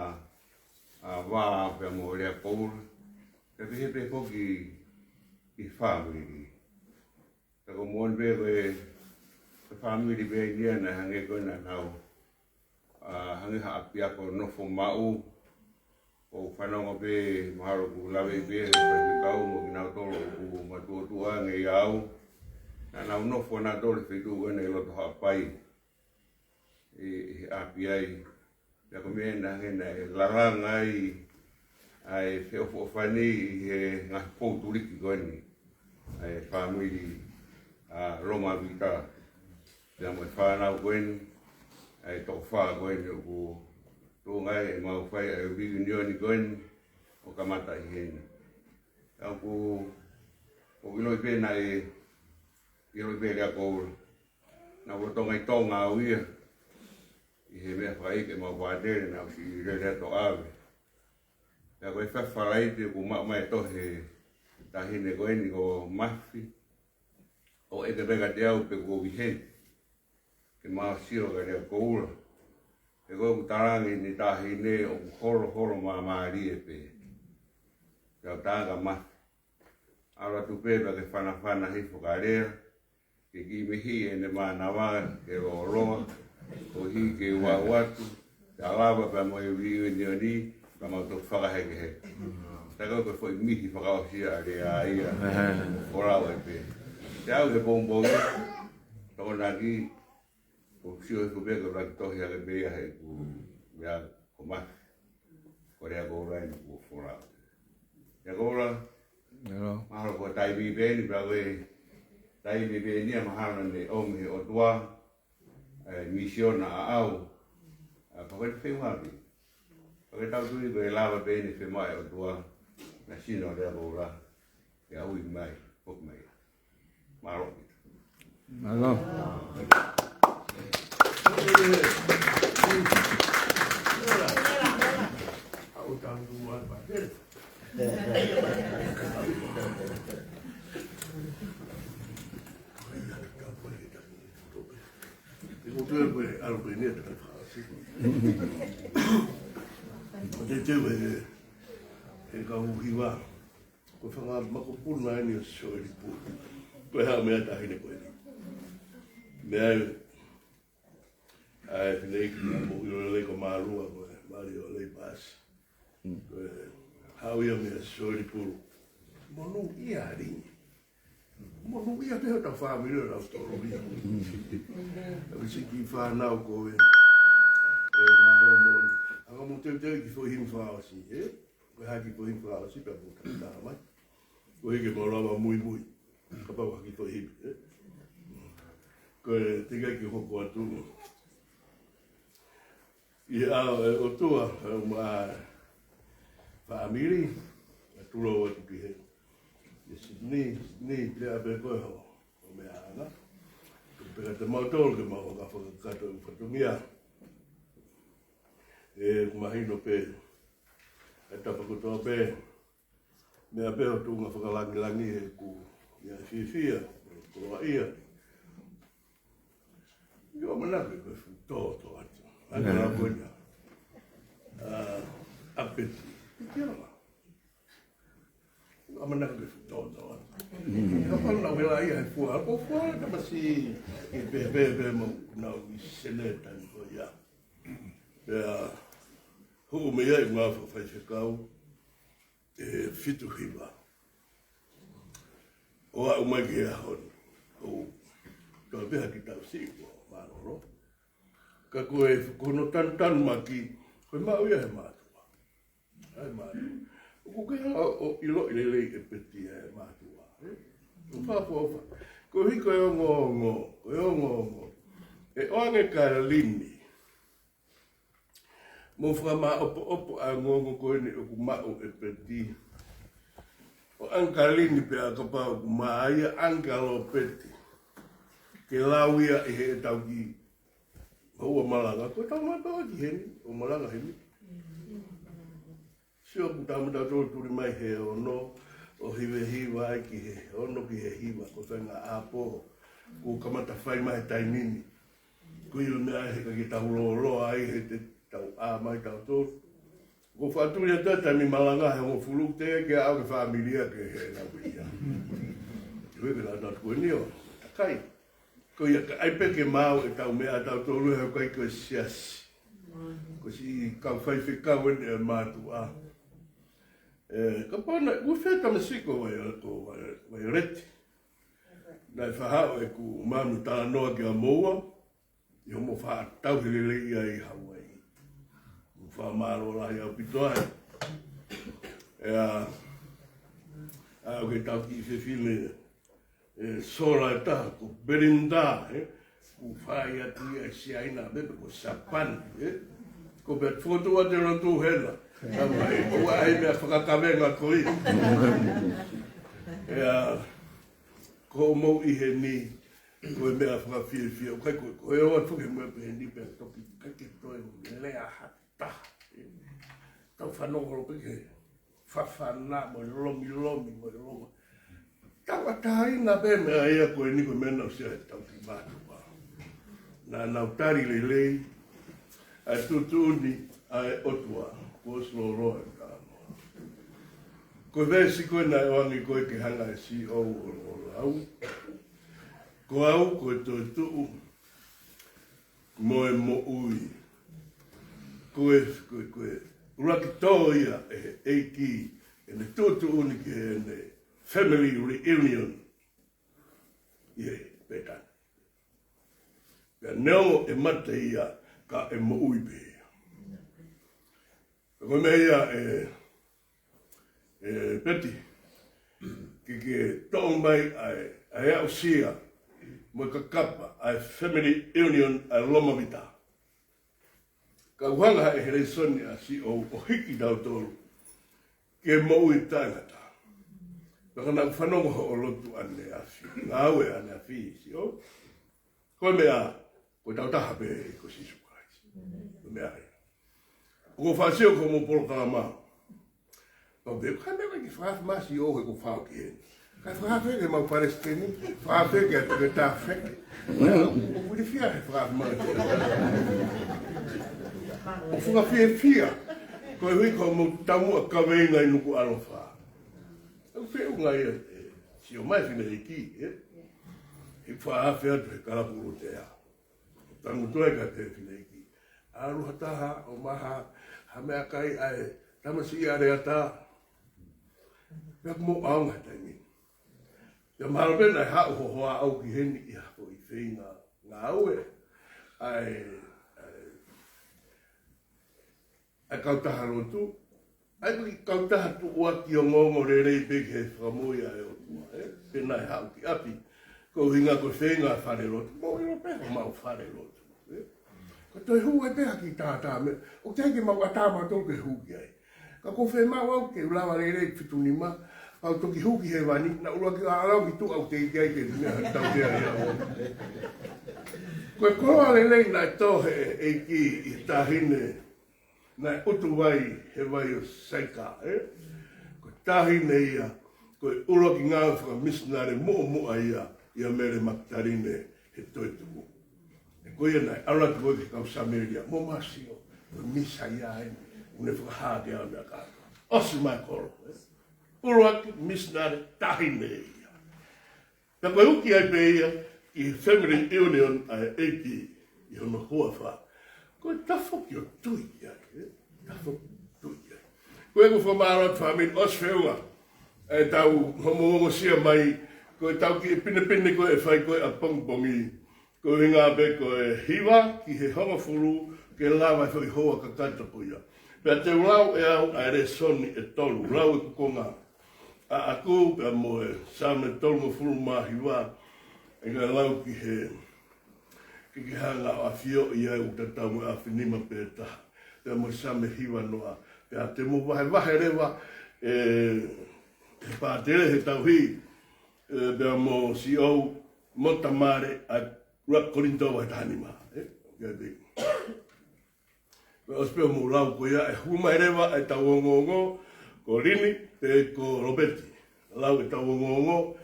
ʻa, vā pea mo Lea Koula, pea pehē pē foki ki he fāmili. Pea ko e moʻoni pē ko e, ko e fāmili pē ia naʻe hangē ko ē naʻa nau ʻa, hangē ha ʻapiako nofo maʻu, ʻo fanongo pē mahalo ʻoku lave pē, he faifekau mo kinautolu ʻoku matuʻotuʻa ange ʻia au. Naʻa nau nofo nautolu he feituʻu ko ena ʻi loto Haʻapai. ʻI, ʻi he ʻapi ai. Pea ko e meʻa naʻe hangē naʻe lalanga ai, ʻa e feʻofoʻofani ʻi he ngaahi pou tuliki ko eni. ʻA e fāmili ʻa Lomavita. Pea mo e fānau ko eni, ʻa e toko fā ko eni ʻoku tuʻunga ai ʻemau fai ʻa e reunion ko eni ʻo kamata ʻi heni. Pea ʻoku, ʻoku ʻiloʻi pē naʻe, ʻiloʻi pē Lea Koula. Naʻa ku ʻi Tonga ʻi Tonga au ia. ʻI he meʻa fakaʻeiki ʻemau pātele naʻa ku ʻosi lele atu ʻo ʻave. Pea ko e faʻahinga Falaite ʻoku maʻu mai e tohi ʻa e taʻahine ko eni ko Mafi. ʻO ʻeke pē kiate au pe ʻoku ou ʻi heni. Ke mau sio kia Lea Koula. He ko ʻeku talaange ʻene taʻahine ʻoku holoholo māmālie pē. Pea u talaange kia Mafi. ʻAlu atu pē pea ke fanafana hifo kia Lea. Ke kiʻi mihi ʻene mānava ke lōloa, koeʻuhi ke u aʻu atu, ke lava pea mo e reunion ni, pea mau toki fakahekeheke. Tā ko e foʻi mihi fakaʻosi ʻa Lea ia, ʻo lau ai pē. Te au he pongipongi, Tokonaki, ʻoku ou sio hifo pē ko e laki tohi ake pē ia heʻeku meʻa ko Mafi. Ko Lea Koula eni kuo folau. Lea Koula, mahalo ko e taimi pē eni, pea ko e taimi pē eni ia mahalo naʻe ʻomi he ʻOtua, ʻa e misiona ʻaʻau, ʻa, pea ko e feʻunga pē. Pea ko e tau tui ko e lava pē eni fiemaʻu ʻe he ʻOtua, naʻe sino Lea Koula, ke ui mai, foki mai. Mālō. Mālō. ʻA, ʻoku Ko e teu e, e kau hiva. Ko e fanga makupuna eni ʻo Soeli Pulu. Ko e hā e meʻa taʻahine ko eni? Meʻa ai, ʻa e fineʻeiki naʻa mou ʻilo lelei ko Malua, ko e mali ʻo Leipasi. Ko e haʻu ia meia Soeli Pulu. Monūʻia ʻa Lini. Monūʻia pē hotau fāmili ʻo lau tolo ia. ʻA e siʻi kiʻi fānau ko ē. ʻE mālō moʻoni. Anga mo teuteu ki foʻi himi fakaʻosi, ē? Ko e hā e kiʻi foʻi himi fakaʻosi pea mo tau tā mai. Ko e hiki mo lava muimui. Kapau ha kiʻi foʻi himi, ē? Ko e teʻeki ai ke hoko atu. ʻI he ʻao ʻo e ʻOtua, ʻa e ʻumaʻā fāmili, ʻa e tulou atu ki he. ʻIa Sini, Sini, pea pē ko e ho, ho meʻa ʻana. Ko e peka te mau tolu ke mau hanga fakakakato e fatongia. ʻE, ʻoku mahino pē, ʻa e tapa kotoa pē, meʻa pē ʻo tuʻunga fakalangilangi he ʻoku ia fiefia, koloaʻia. ʻIo, manako ke fuʻu tōtō atu. ʻA e kala ko ena. ʻA, ʻa Peti. ʻIo. ʻA manako ke fuʻu tōtō atu. Ka pau naʻa ku ʻi ai he fua. Ko e fua, tamasiʻi, ʻe pē, pē, pē, mau, naʻa ku ʻi Senetani ko ia. Pea, hū mei ai ngā fakafaifekau. ʻE fitu hiva. ʻO aʻu mai ki he ʻaho ni. ʻO tau pē ha kiʻi tau siʻi ko mālōlō. Ka ko e, ko hono tanutanu maki, ko e maʻu ia he mātuʻa. ʻA e mātuʻa. ʻOku ke ʻilo ʻo, ʻo ʻiloʻi lelei ʻe Peti ʻa e mātuʻa, ē? ʻO fakaʻofoʻofa. Ko e hiko e ongoongo, ko e ongoongo. ʻE ʻoange kia Lini. Mou fakamāʻopoʻopo ʻa e ongoongo ko eni ʻoku maʻu ʻe Peti. ʻO ʻange kia Lini pea kapau ʻoku maʻa ia ʻange kia Lopeti. Ke lau ia ʻi heʻetau kiʻi houa malanga. Ko ʻetau mātuʻa ki heni, ʻo malanga heni. Sio ʻoku tau mata tō tuli mai he ono, ʻo hivehiva ai ki he ono ki he hiva, ko e faʻahinga ʻapo, kuo kamata fai mai he taimi ni. Ko ia meʻa he ka ke tau lōloa ai he te tau ʻā mai tau tō. Ko e faʻa tuli atu e taimi malanga he hongofulu te ke ʻaʻau ke fāmili ia ke he na ko ia. Ko ia ke na tau ko eni ʻo, takai. Ko ia ka ʻai pē ke maʻu ʻetau meʻa tau tolu he ʻoku ʻikai ko e siasi. Ko e siʻi kau faifekau eni ʻa e mātuʻa. ʻE, kapau naʻe, ʻoku fē tamasiʻi ko Vai, ko Vai, Vaioleti. Naʻe faʻa haʻu ʻeku manu talanoa kia moua. ʻI hoʻomo faʻa tauhi lelei ia ʻi Hauaiʻi. Mo fakamālō lahi ʻaupito ai. ʻE, ʻa, ʻa, ʻoku ke tau kiʻi fefine. ʻE, sola ʻe taha, ko Belinda, ē? ʻOku fai atu ia ʻi Siaina, pea pē ko Sapani, ē? Ko pē fotu ʻa te lotu hena. Ka mai, ʻoua ʻe meʻa fakakavenga ko ia. ʻE, ʻa, ko mou ʻi heni, ko e meʻa fakafiefia, ʻoku ʻikai ko, ko e ʻoua ʻe fuke mo e peheni pea toki, ʻikai ke toe lea ha taha, ē? Tau fanongo holo pē ke fafana mo e lomilomi mo e longa. Tauʻatāina pē meʻa ia ko eni ko e meʻa naʻa ku sio he tau ki mātuʻa. Naʻa nau tali lelei, ʻa e tuʻutuʻuni, ʻa e ʻOtua, kuo ʻosi lōloa e talanoa. Ko e veesi ko ē naʻe ʻoange ko ē ke hanga ʻe Siʻou ʻo, ʻo lau. Ko au, ko e toetuʻu, mo e moʻui. Ko e, ko e, ko e, ʻuluaki tō ia ʻe he ʻEiki, ʻene tuʻutuʻuni ki heʻene family reunion. ʻI he Pētani. Pea neongo ʻe mate ia ka ʻe moʻui pē ia. Ko e meʻa ia ʻe, ʻe Peti, ke, ke toʻo mai ʻa e, ʻa e aʻusia, mo e kakapa, ʻa e family reunion, ʻa e Loma Vita. Ka ʻoku hanga ʻe he lēsoni ʻa Siʻou ʻo hiki tautolu, ke moʻui taʻengata. Pea ka naʻa ku fanongo hoʻo lotu ʻaneafi, ngāue ʻaneafi Siʻou. Ko e meʻa, ko e tau taha pē ko Sīsū Kalaisi. Ko e meʻa ia. ʻOku ou faʻa sio ki hoʻomo polokalama. Pau pē, ka me ka ki fakafi masi o he ko fau ki heni. Ka fakafi ke mau palesiteni, fakafi ke atu ke ta feke. ʻOku fiefia he fakafi masi. ʻOku fakafiefia. Ko e hui ko mo tamu a kaveinga ʻi Nukuʻalofa. ʻOku feʻunga ia, ē, sio mai fine hiki, ē. He fakafi atu he kalapu lotea. Tangutu ai ka te fine hiki. ʻAlu ha taha, ʻomai ha, ha meʻakai ʻa e, tamasiʻi ʻa Leata. Pea mo ʻaonga taimi. Pea mahalo pē naʻe haʻu ho hoa au ki heni ʻi ha foʻi feinga ngāue. ʻA e, ʻa e, ʻa e kautaha lotu. ʻA e kautaha tuʻuaki ongoongo lelei pē ki he fakamoʻui ʻa e ʻOtua, ē? Pea naʻe haʻu ki ʻapi. Ko e ʻuhinga ko e feinga fale lotu. Mou ʻilo pē homau fale lotu, ē? Ka toe hū ai pē ha kiʻi tātā meʻa. ʻOku ʻikai ke mau ʻatā mautolu ke hū ki ai. Ka ko e fiemaʻu au ke u lava lelei fitu nima. Pea u toki hū ki hēvani. Naʻa ʻuluaki ʻalu ki tuʻa ʻo teʻeki ai ke meʻa ha tau pea ia. Ko e koloa lelei naʻe tō he ʻEiki ʻi he taʻahine naʻe ʻutu vai he vai ʻo Saika, ē? Ko e taʻahine ia, ko e ʻuluaki ngāue fakamisinale muʻomuʻa ia, ʻia Mele Makitaline he toetuʻu. Ē, ko ia naʻe ʻalu atu ko ē ki he kau Samēlia, mou sio, ko e Mīsaia eni, ʻoku ne fakahā ki ai ʻa e meʻa kātoa. ʻOsi mai kolo, ē? ʻUluaki misinale taʻahine ia. Pea ko e uki ai pē ia ki he Family Union ʻa e ʻEiki ʻi hono huafa. Ko e tafoki ʻo tui ki ai, ē? Tafoki ʻo tui ki ai. Ko e ʻoku fakamālō atu fāmili, ʻosi feʻunga ʻetau homo ongosia mai, ko ʻetau kiʻi pinepine ko ē ʻe fai ko ē ʻapongipongi. Ko e ʻuhinga pē ko e hiva ki he hongofulu ke lava e foʻi houa kakato ko ia. Pea te u lau ʻe au ʻa e lēsoni ʻe tolu, lau ʻeku konga ʻaʻaku pea mo e Saame tolungofulu mā hiva, ʻe ka lau ki he, ke ke hanga ʻo ʻafioʻi ai ʻoku tatau mo e ʻaho nima pē taha. Pea mo e Saame hiva noa, pea te mou vahevahe leva, ē, he pātele he tauhi, ē, pea mo siʻou, mo tamale ʻa e ʻuluaki Kolinitō vahe taha nima, ē? ʻOku ʻi ai pē. Pea ʻosi pē hoʻomou lau ko ia ʻe hū mai leva ʻetau ongoongo, ko Lini, pe ko Lopeti. Lau ʻetau ongoongo,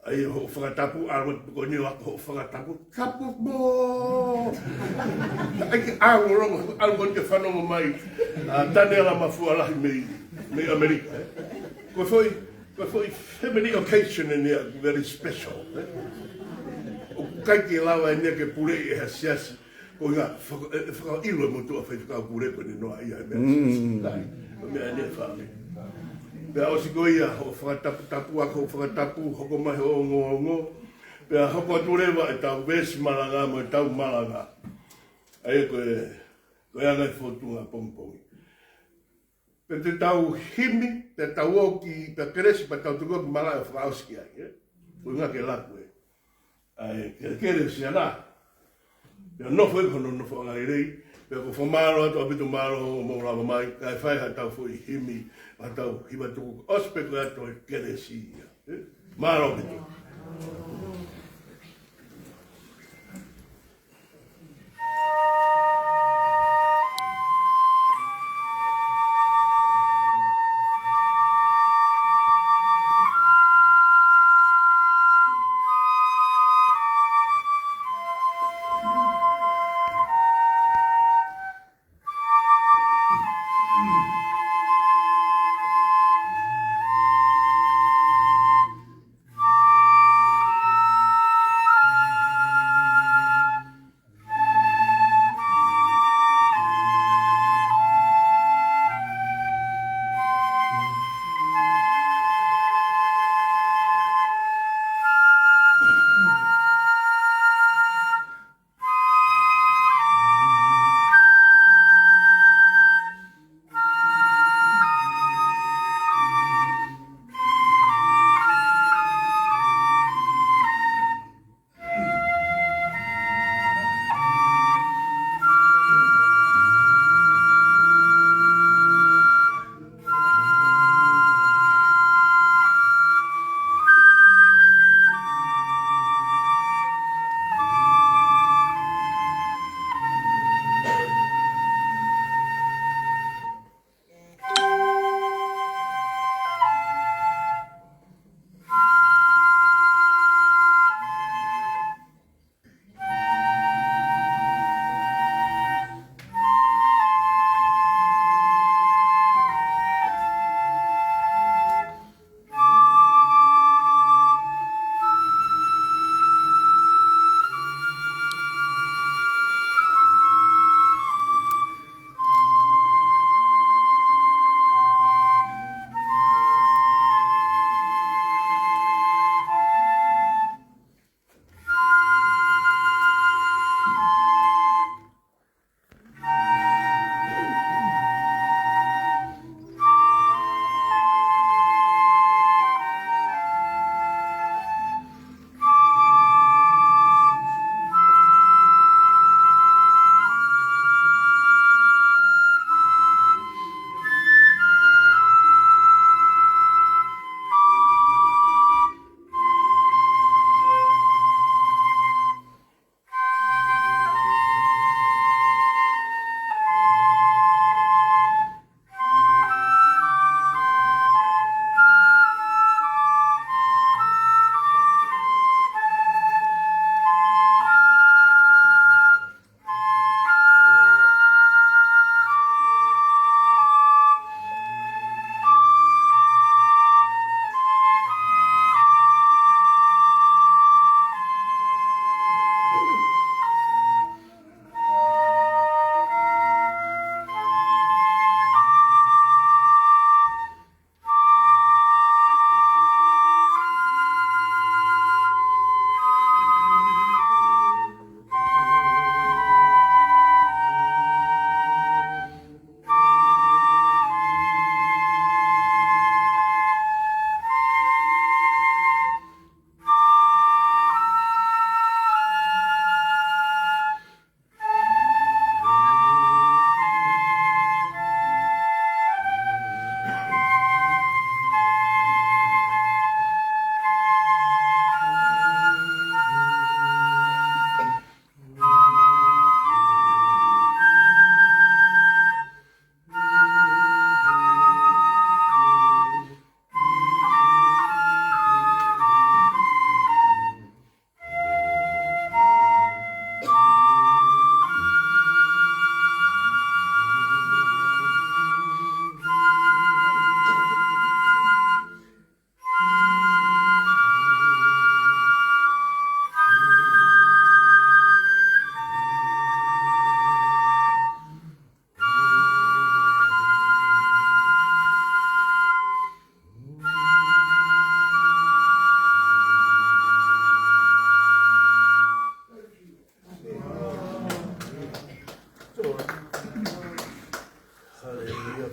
ʻai hoʻo fakatapu, ʻalu atu ko eni ʻo ako hoʻo fakatapu, tapu mo! ʻAi ke ʻalu ʻo longo, ʻalu ko eni ke fanongo mai, ʻa Taniela Mafualahi mei, mei ʻAmelika, ē? Ko e foʻi, ko e foʻi family occasion eni ia, very special, ē? ʻOku ʻikai ke lava eni ia ke puleʻi ʻe ha siasi, ko e ʻuhinga, faka-, ʻe, ʻe fakaʻilo e motuʻa faifekau pule ko eni noa ia e meʻa siasi. Mm. Kai, ko e meʻa eni e fāmili. Pea ʻosi ko ia, hoʻo fakataputapu, ako hoʻo fakatapu, hoko mai hoʻo ongoongo. Pea hoko atu leva ʻetau veesi malanga mo ʻetau malanga. ʻA ia ko e, ko e anga e fōtunga pongipongi. Pea te tau himi, pea tau ō ki, pea kelesi, pea tau tuku ki malaʻe ʻo fakaʻosi ki ai, ē? Ko e ʻuhinga ke laku, ē? ʻA e kelekele ʻo Siana. Pea nofo ʻi hono nofoʻanga lelei, pea ʻoku fakamālō atu ʻaupito, mālō hoʻomou lava mai, kae fai haʻatau foʻi himi, haʻatau hiva tuku, ʻosi pē ko ia toe kelesi ia, ē? Mālō ʻaupito.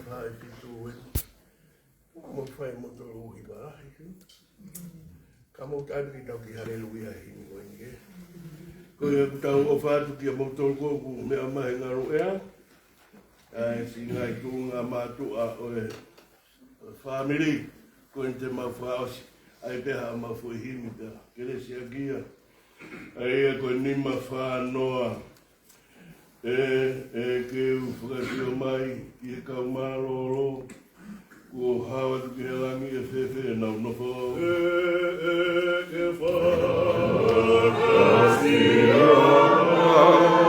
Fai fitu ē. Mo fai mo tolu hiva lahi. Ka mou tali ki tau ki haleluia himi ko eni ke. Ko ia ʻoku tau ʻofa atu kia moutolu ko ē ʻoku meʻa mai he ngaluʻea. ʻA e siʻi ngaahi tuʻunga mātuʻa ʻo e fāmili. Ko eni te mau fakaʻosi. ʻAi pē haʻamau foʻi himi pea kelesiʻaki ia. ʻA ia ko e nima fā noa. ʻE, ʻEiki, ke u fakasio mai ki he kau mālōlō, kuo hao atu ki he langi, ʻe fēfē ʻenau nofo? ʻE, ʻEiki, ke fakasio mai ki he kau mālōlō.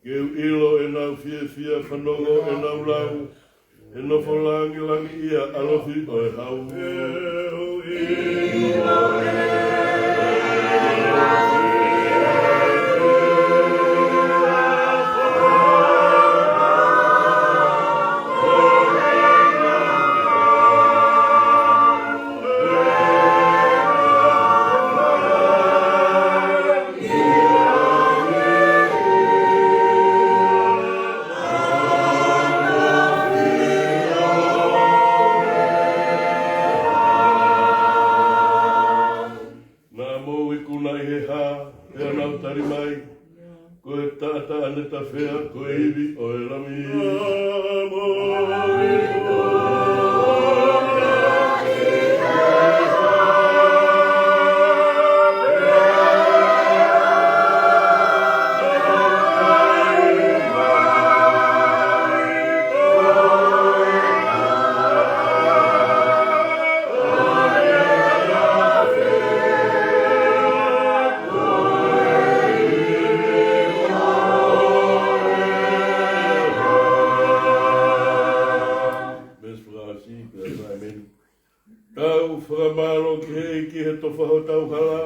Ke u ʻilo ʻenau fiefia, fanongo ʻenau lau, he nofo langilangiʻia ʻalofi ʻo e hau. Naʻa mou ikuna ʻi he hā, pea nau tali mai, ko e taʻataʻa ne tafea, ko e ivi ʻo e Lami. Naʻa mou ikuna ʻi he hā, Tau fakamālō ki he ʻEiki he tofa hotau hala,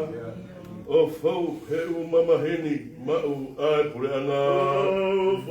ʻo fou he ʻū mamahi ni maʻu ʻa e puleʻanga.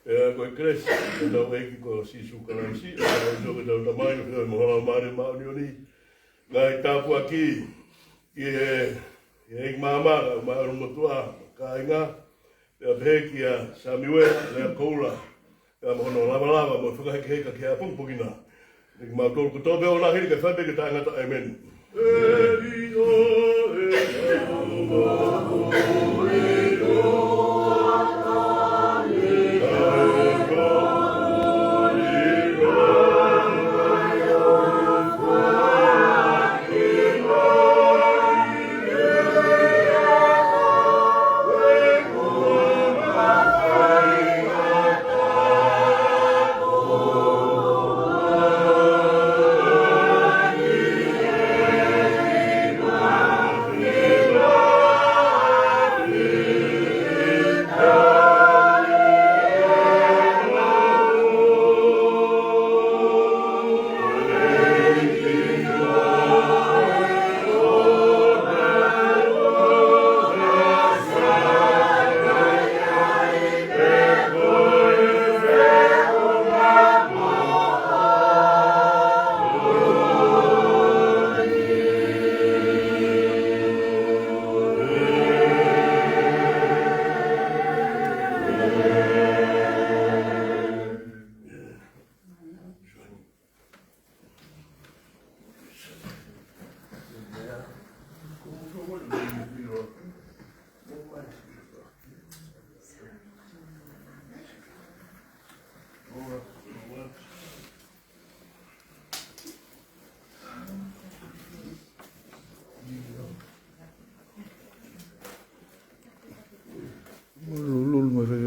Pea ko e kelesi ʻa hotau ʻEiki ko Sīsū Kalaisi, ʻa e ʻofa ʻa hotau Tamai, ʻofa ʻa e Laumālie Māʻoniʻoni, ngaahi tāpuaki ki he, ki he ʻEiki Māmā, kae ʻumaʻā e ʻulumotuʻa, kāinga, pea pehē kia Samiuela, Lea Koula, pea mo hono lavalava mo e fakahekeheka ki he ʻapongipongi na. ʻEiki mautolu kotoa pē ʻo lahi ni kae fai pē ke taʻengata, ʻēmeni.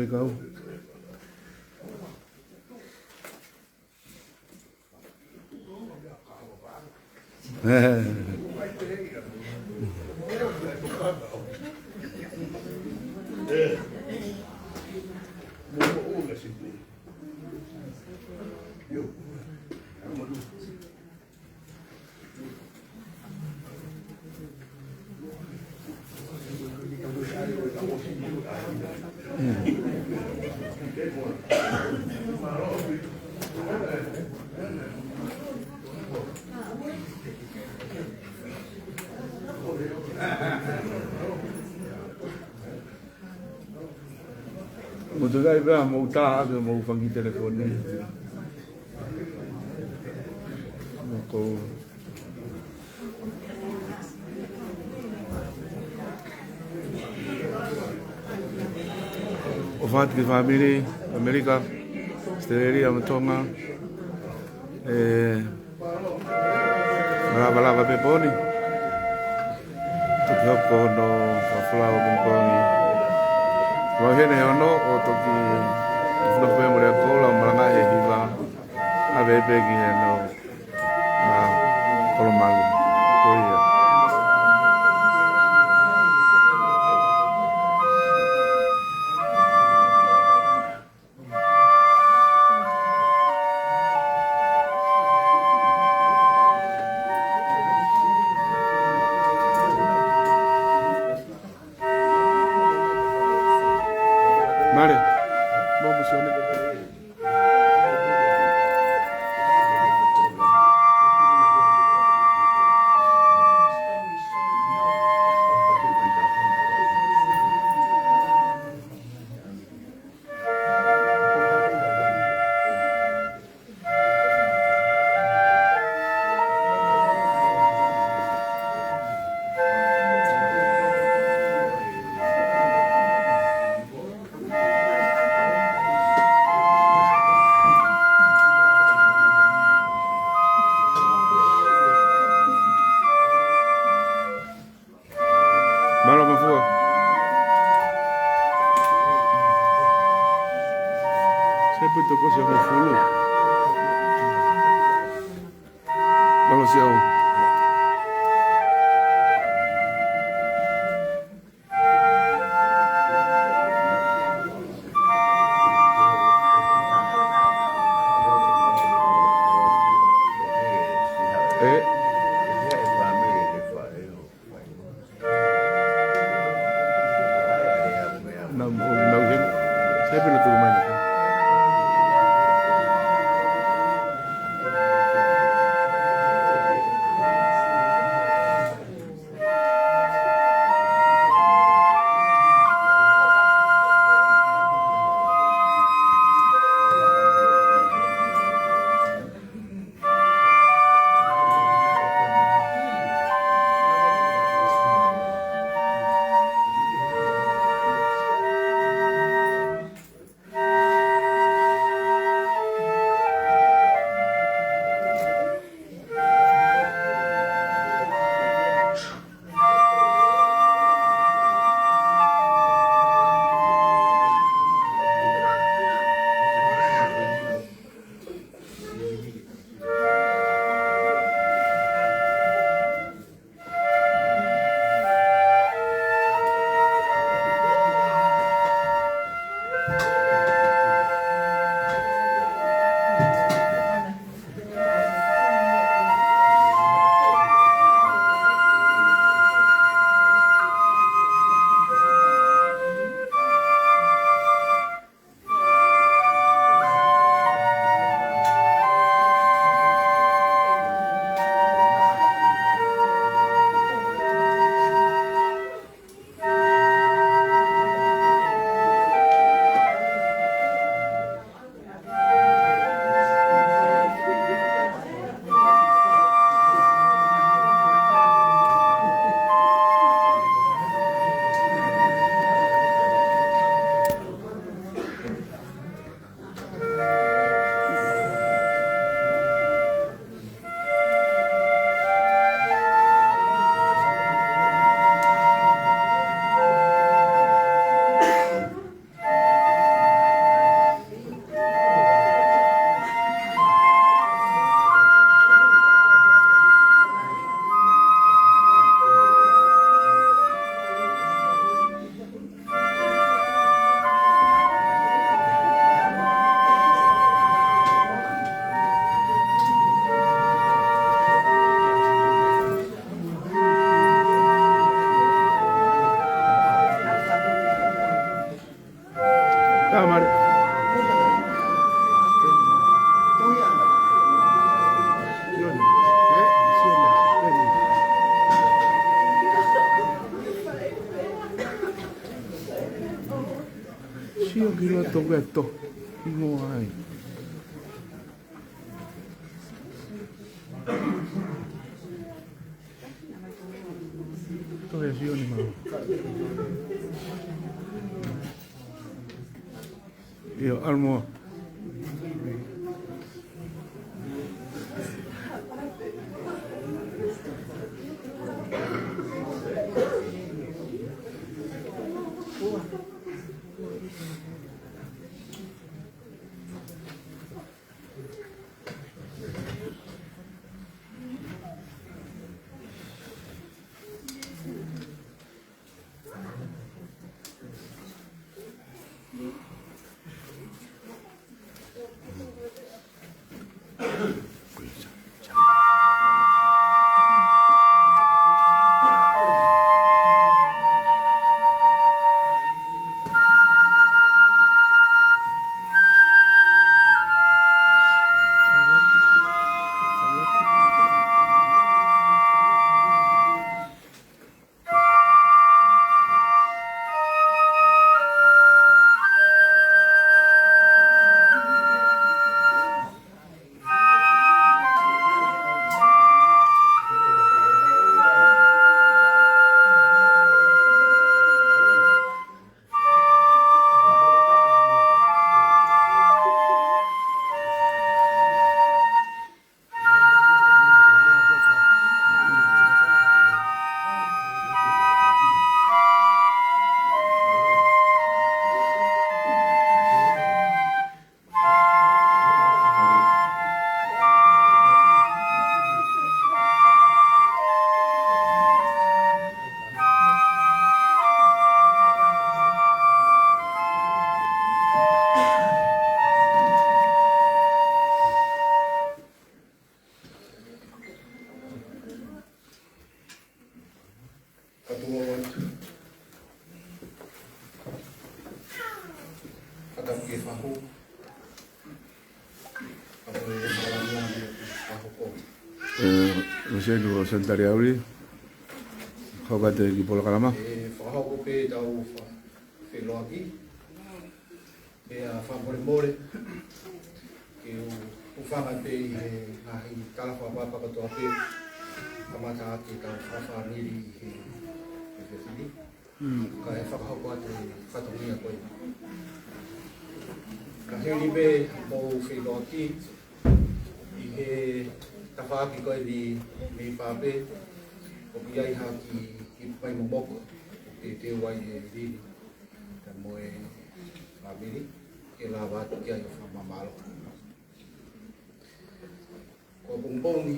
Kau. Mo te kai pea mo ta ake mo fangi telefoni. Mo ko ʻofa atu ki he fāmili, ʻAmelika, Australia, mo Tonga. ʻE, malava lava pē poni. Toki hoko hono fakafolau ʻo Hong Kong. Ua hene hono ʻo toki funa fue mo le kola ʻo malanga he hiva. ʻAve pē ki heno. ʻA, kolomalu. Ko ia. Male. Mo mo sione. Mālō Mafua. Sai pē toko sia mo fulu. Mālō Siau. ʻE. Nau, nau heni. Sai pē na tuku mai na. Tamare. Sio ki loto ke to. Ingo ai. Toe sio ni mau. Io, almo. Ka tuʻu atu. Ka tau ke fahu. Ka ko e fahu ko. Eh, Rosendo, Rosendo Tariauri. Hoko atu ki he polokalama. E fakahoko pē ʻetau fa-, feʻiloaki. Pea fakamolemole ke u hūfanga pē ʻi he ngaahi tala fakapapau kotoa pē, kamata ʻaki ʻetau fakafāmili ʻi he, ʻi he fefili. Mm. Kae fakahoko atu e fatongia ko ē. Ka hili pē hoʻomou feʻiloaki ʻi he tafaʻaki ko eni mei Pape, ʻoku ʻi ai ha kiʻi, kiʻi vai momoko, ʻoku teuteu ai ʻe Lini pea mo e fāmili, ke lava atu ki ai ʻo fakamālō. Ko e pongipongi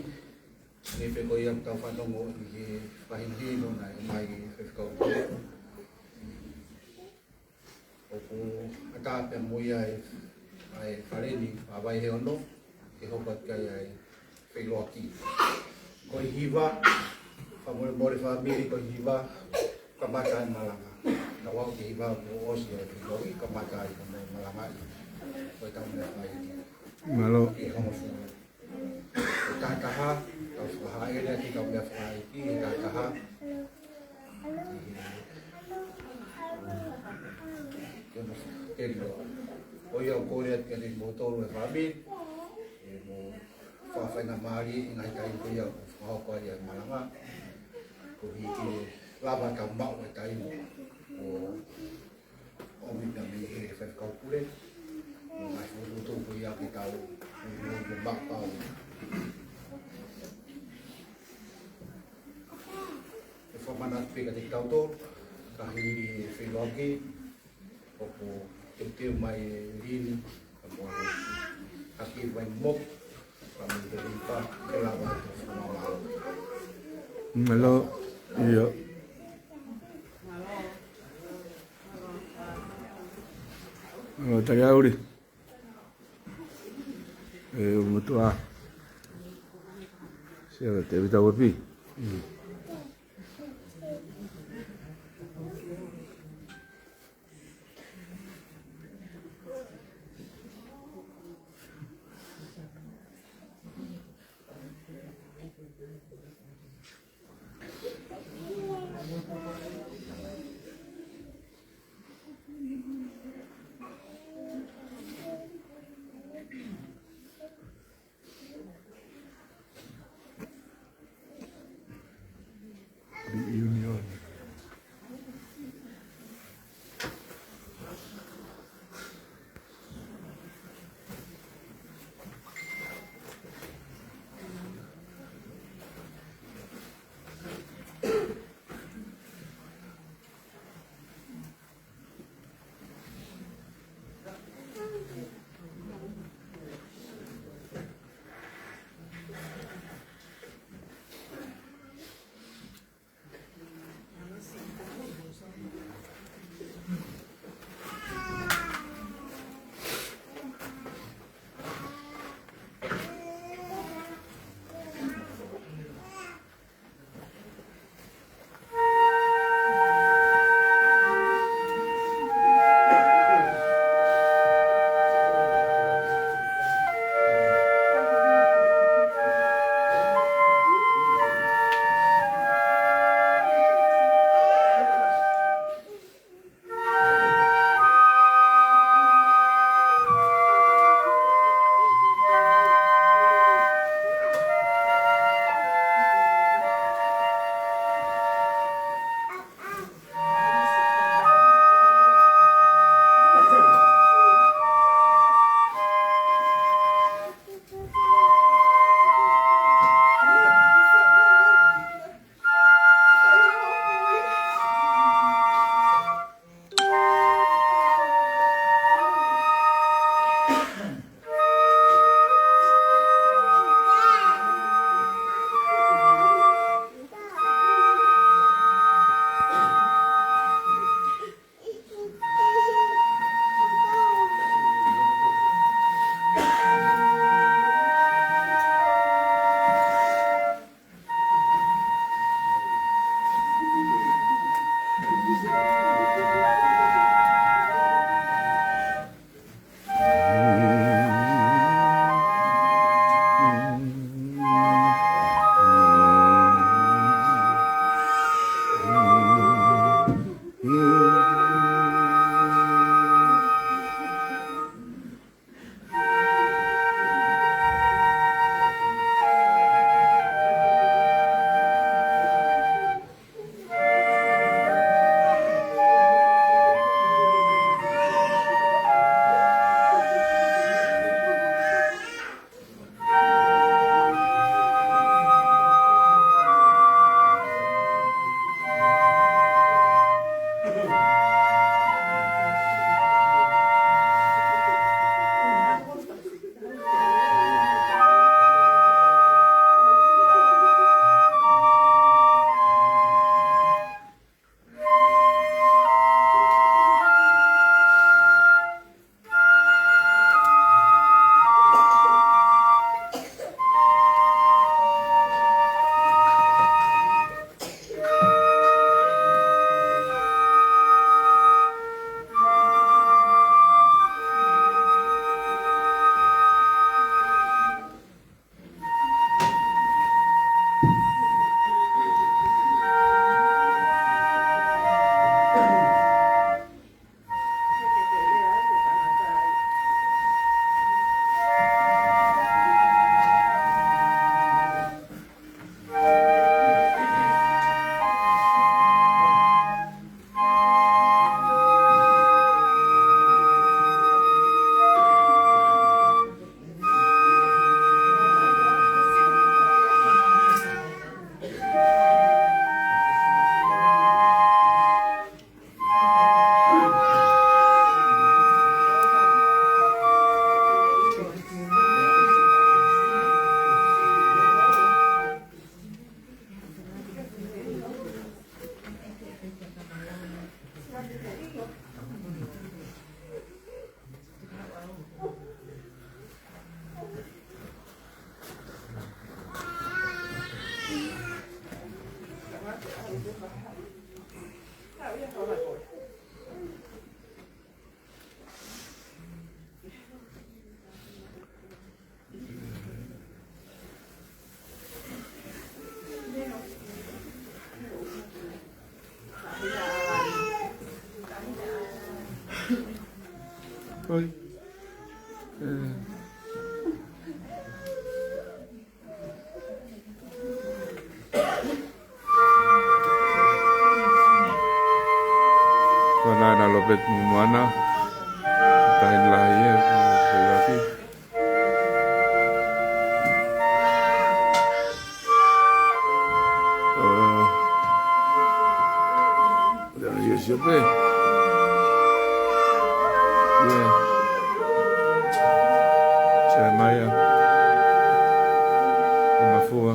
ni pē ko ia ʻoku tau fanongo ʻi he fakahinohino naʻe ʻomai ʻe he Faifekau Pule. ʻOku ʻatā pē mo ia ʻa e, ʻa e fale ni, ʻa Vaiheono, ke hoko atu ki ai ʻa e feʻiloaki. Ko e hiva, fakamolemole fāmili, ko e hiva, kamata ai malanga. Tau aʻu ki he hiva kuo ʻosi ʻa e feʻiloaki, kamata ai ko e malanga ʻi, ko e taʻu meʻa fai. Mālō. Ke hongofulu. Tahataha, tau fakahā ʻa e lea ki he kau meʻa fakaʻeiki, tahataha. Ke mo ke lo. ʻOku ou kole atu kiate kimoutolu e fāmili, ke mou fakafaingamālie ʻi he ngaahi taimi ko ia ʻoku fakahoko ai ʻa e malanga. Koeʻuhi ke lava tau maʻu e taimi ʻo ʻomi pea mei he Faifekau Pule, mo e ngaahi fokotuʻutuʻu ko ia ke tau ʻi he moʻui maʻu pau. ʻE fakamanatu pē kiate kitautolu, ka hili e feʻiloaki, ʻoku teuteu mai ʻe Lini, ka mo e, ka kiʻi vai momoko, ka mo e lipa, ke lava atu fakamālō. Mālō, ʻio. ʻO, Tariauri. ʻE, ʻo motuʻa. Sia, Tēvita Uepi. Mm. Oi. ʻE. Ko ena ʻa Lopeti Momoana. Tahi lahi ē, ko e laki. ʻE, ia sio pē. Ia. Jeremiah. Ko Mafua.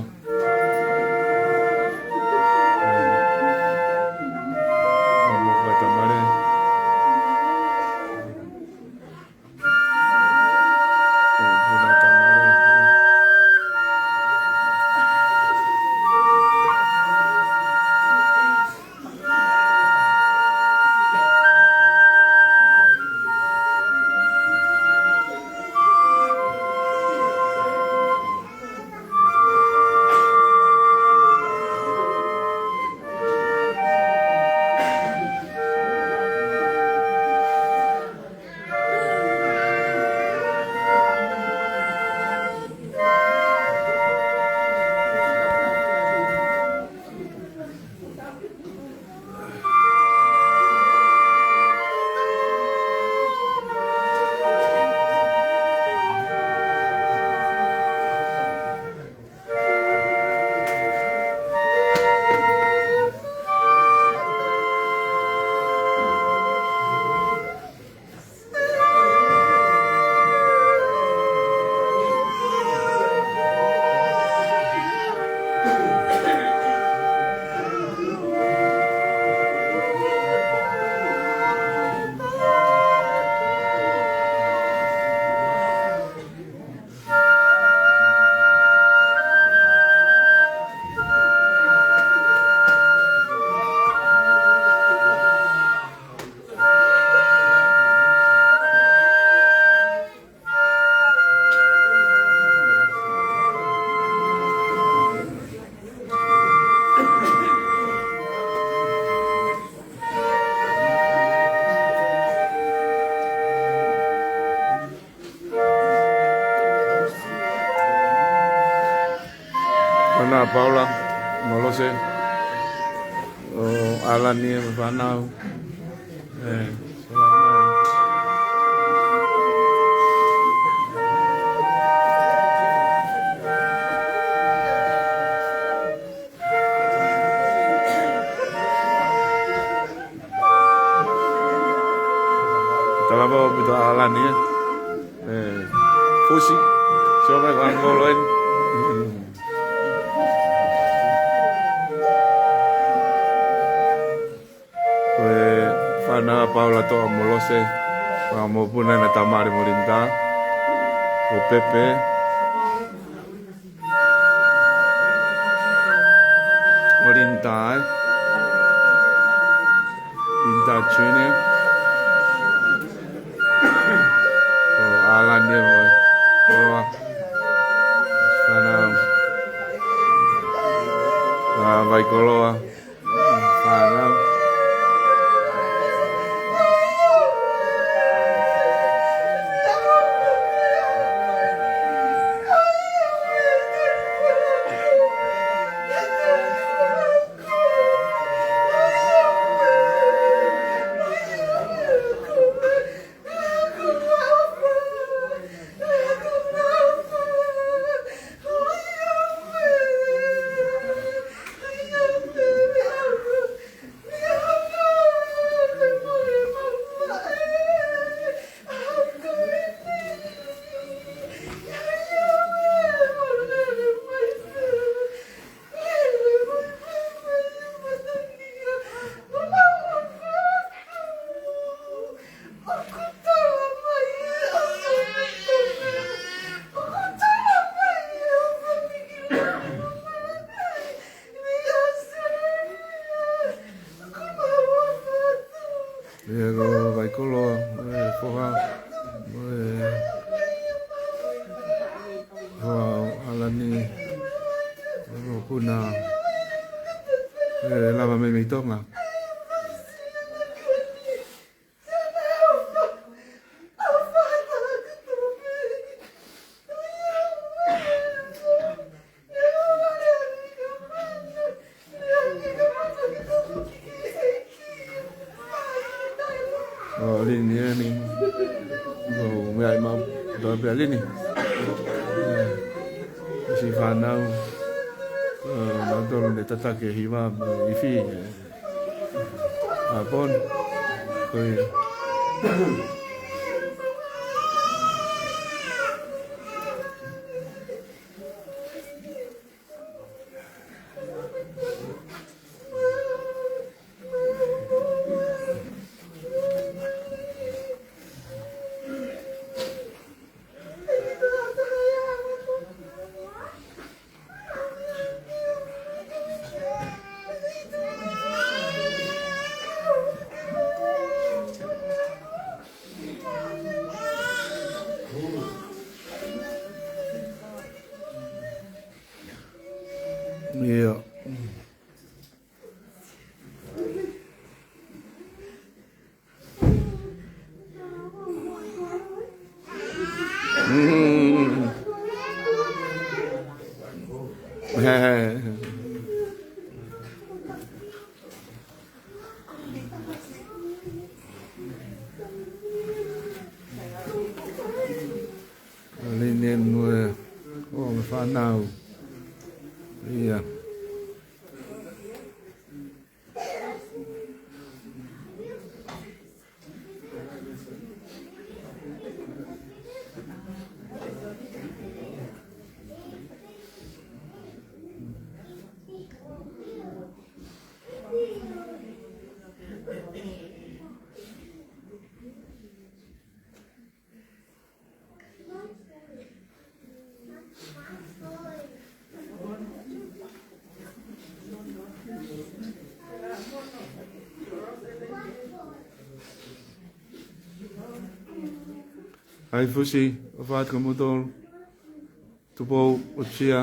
Fānau ʻa Paula Molose, ʻo ʻAlani mo e fānau. ʻE, sola mai. Tala ʻaupito ʻAlani, ē. ʻE, Fusi, sio mai ko e ʻangolo eni. Ko e fānau ʻa Paula Toa Molose, fanga mokopuna ʻena Tamale mo Linda, ko Pepe. Mo Linda, ē. Linda Junior. Ko ʻAlani mo e koloa. Fānau. ʻA Vaikoloa. Fānau. ʻIo, ko Vaikoloa, ʻe, foha, ʻe, foha ʻo ʻAlani, ʻe, mokopuna, ʻe, lava mai mei Tonga. ʻO Lini eni, ʻo meʻa ʻi mau, tō pea Lini. ʻE, siʻi fānau, ʻo, nautolu ne tataki e hiva, ʻi fē, ʻe, ʻa Pon, ko ia. ʻIo. Mm. Lini eni, ʻo, ʻo e fānau. ʻIo. ʻAi Fusi, ʻofa atu kia moutolu. Tupou, ʻOtua.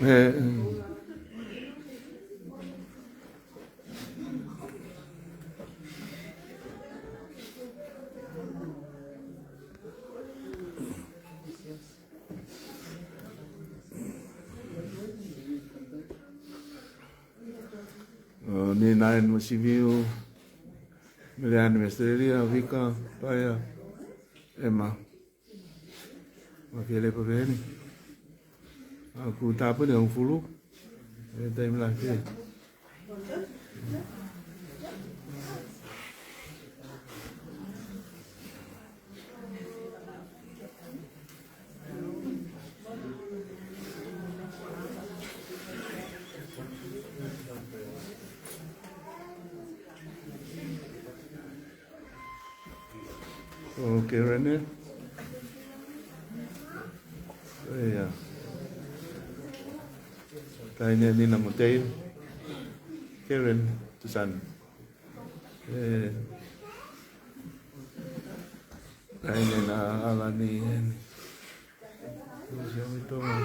ʻE, ʻo, Nina eni mo Simiu, Meleane mei ʻAositelēlia, Vika, Paea, ʻEma. Ma ke lepa pē eni. ʻOku tāpuni ʻa e fulu. ʻE taimi lahi pē. ʻO Karen ē. ʻIo. Taʻahine Nina mo Tein. Karen, Tusan. ʻE. Taʻahine na Alani eni. Tusan mo Tonga.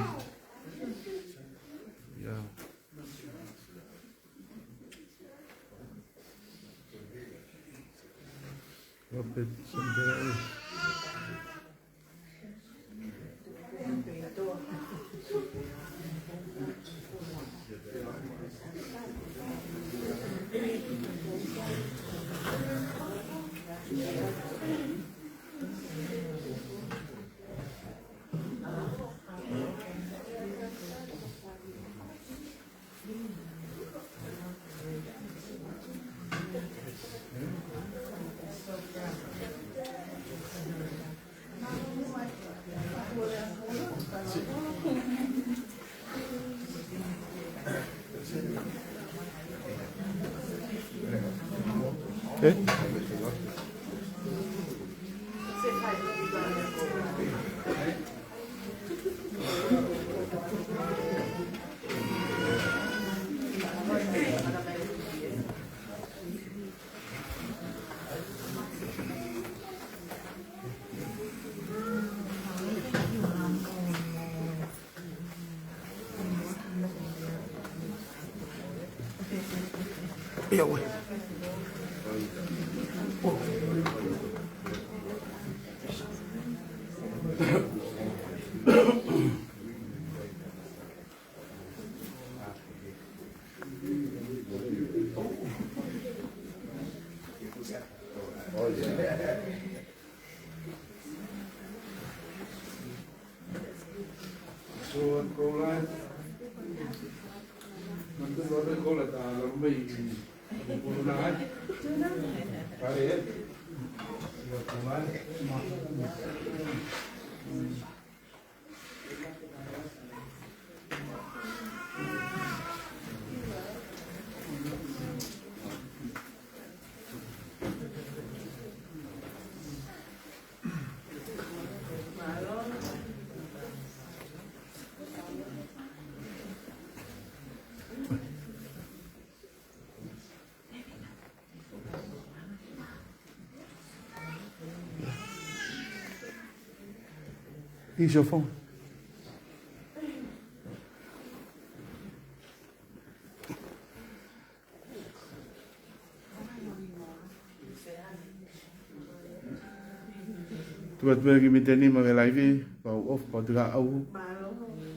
ʻIo. Robert Sanders. Use your phone. Tuʻa tuʻa ki miteni ma ke laivi, pau off, pau tuka au. Mālō.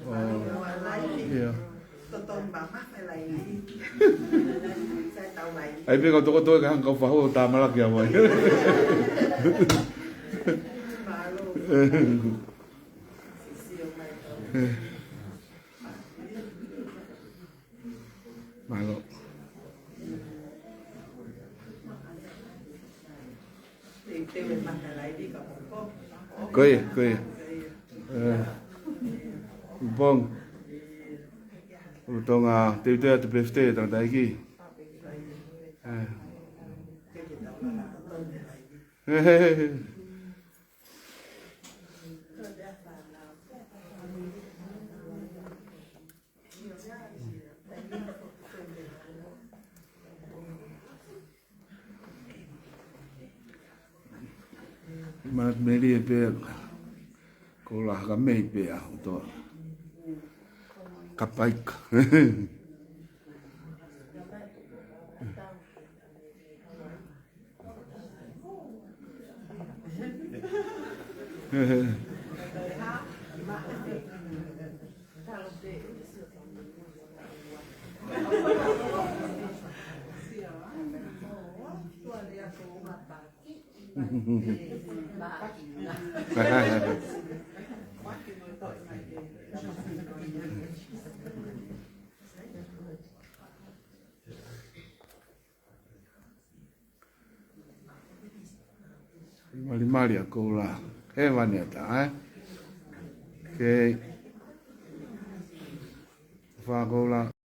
Oh. Mālō, laivi. Ia. Totonu māmā ke laivi. Sai tau laivi. ʻAi pē kau toko toe ka hanga kau fahu ʻo tāmalaki ʻa vai. Mālō. Sio mai tau. Mālō. Ko ia, ko ia. Eh, Pong. ʻOku tonga teuteu atu pē fite, tangataʻeiki. Eh. Manatu melie pē, ko la ka mei pē a, ʻo toa. Ka paika. Malimali ʻa Koula. He vani ata, eh? Ke fa Koula.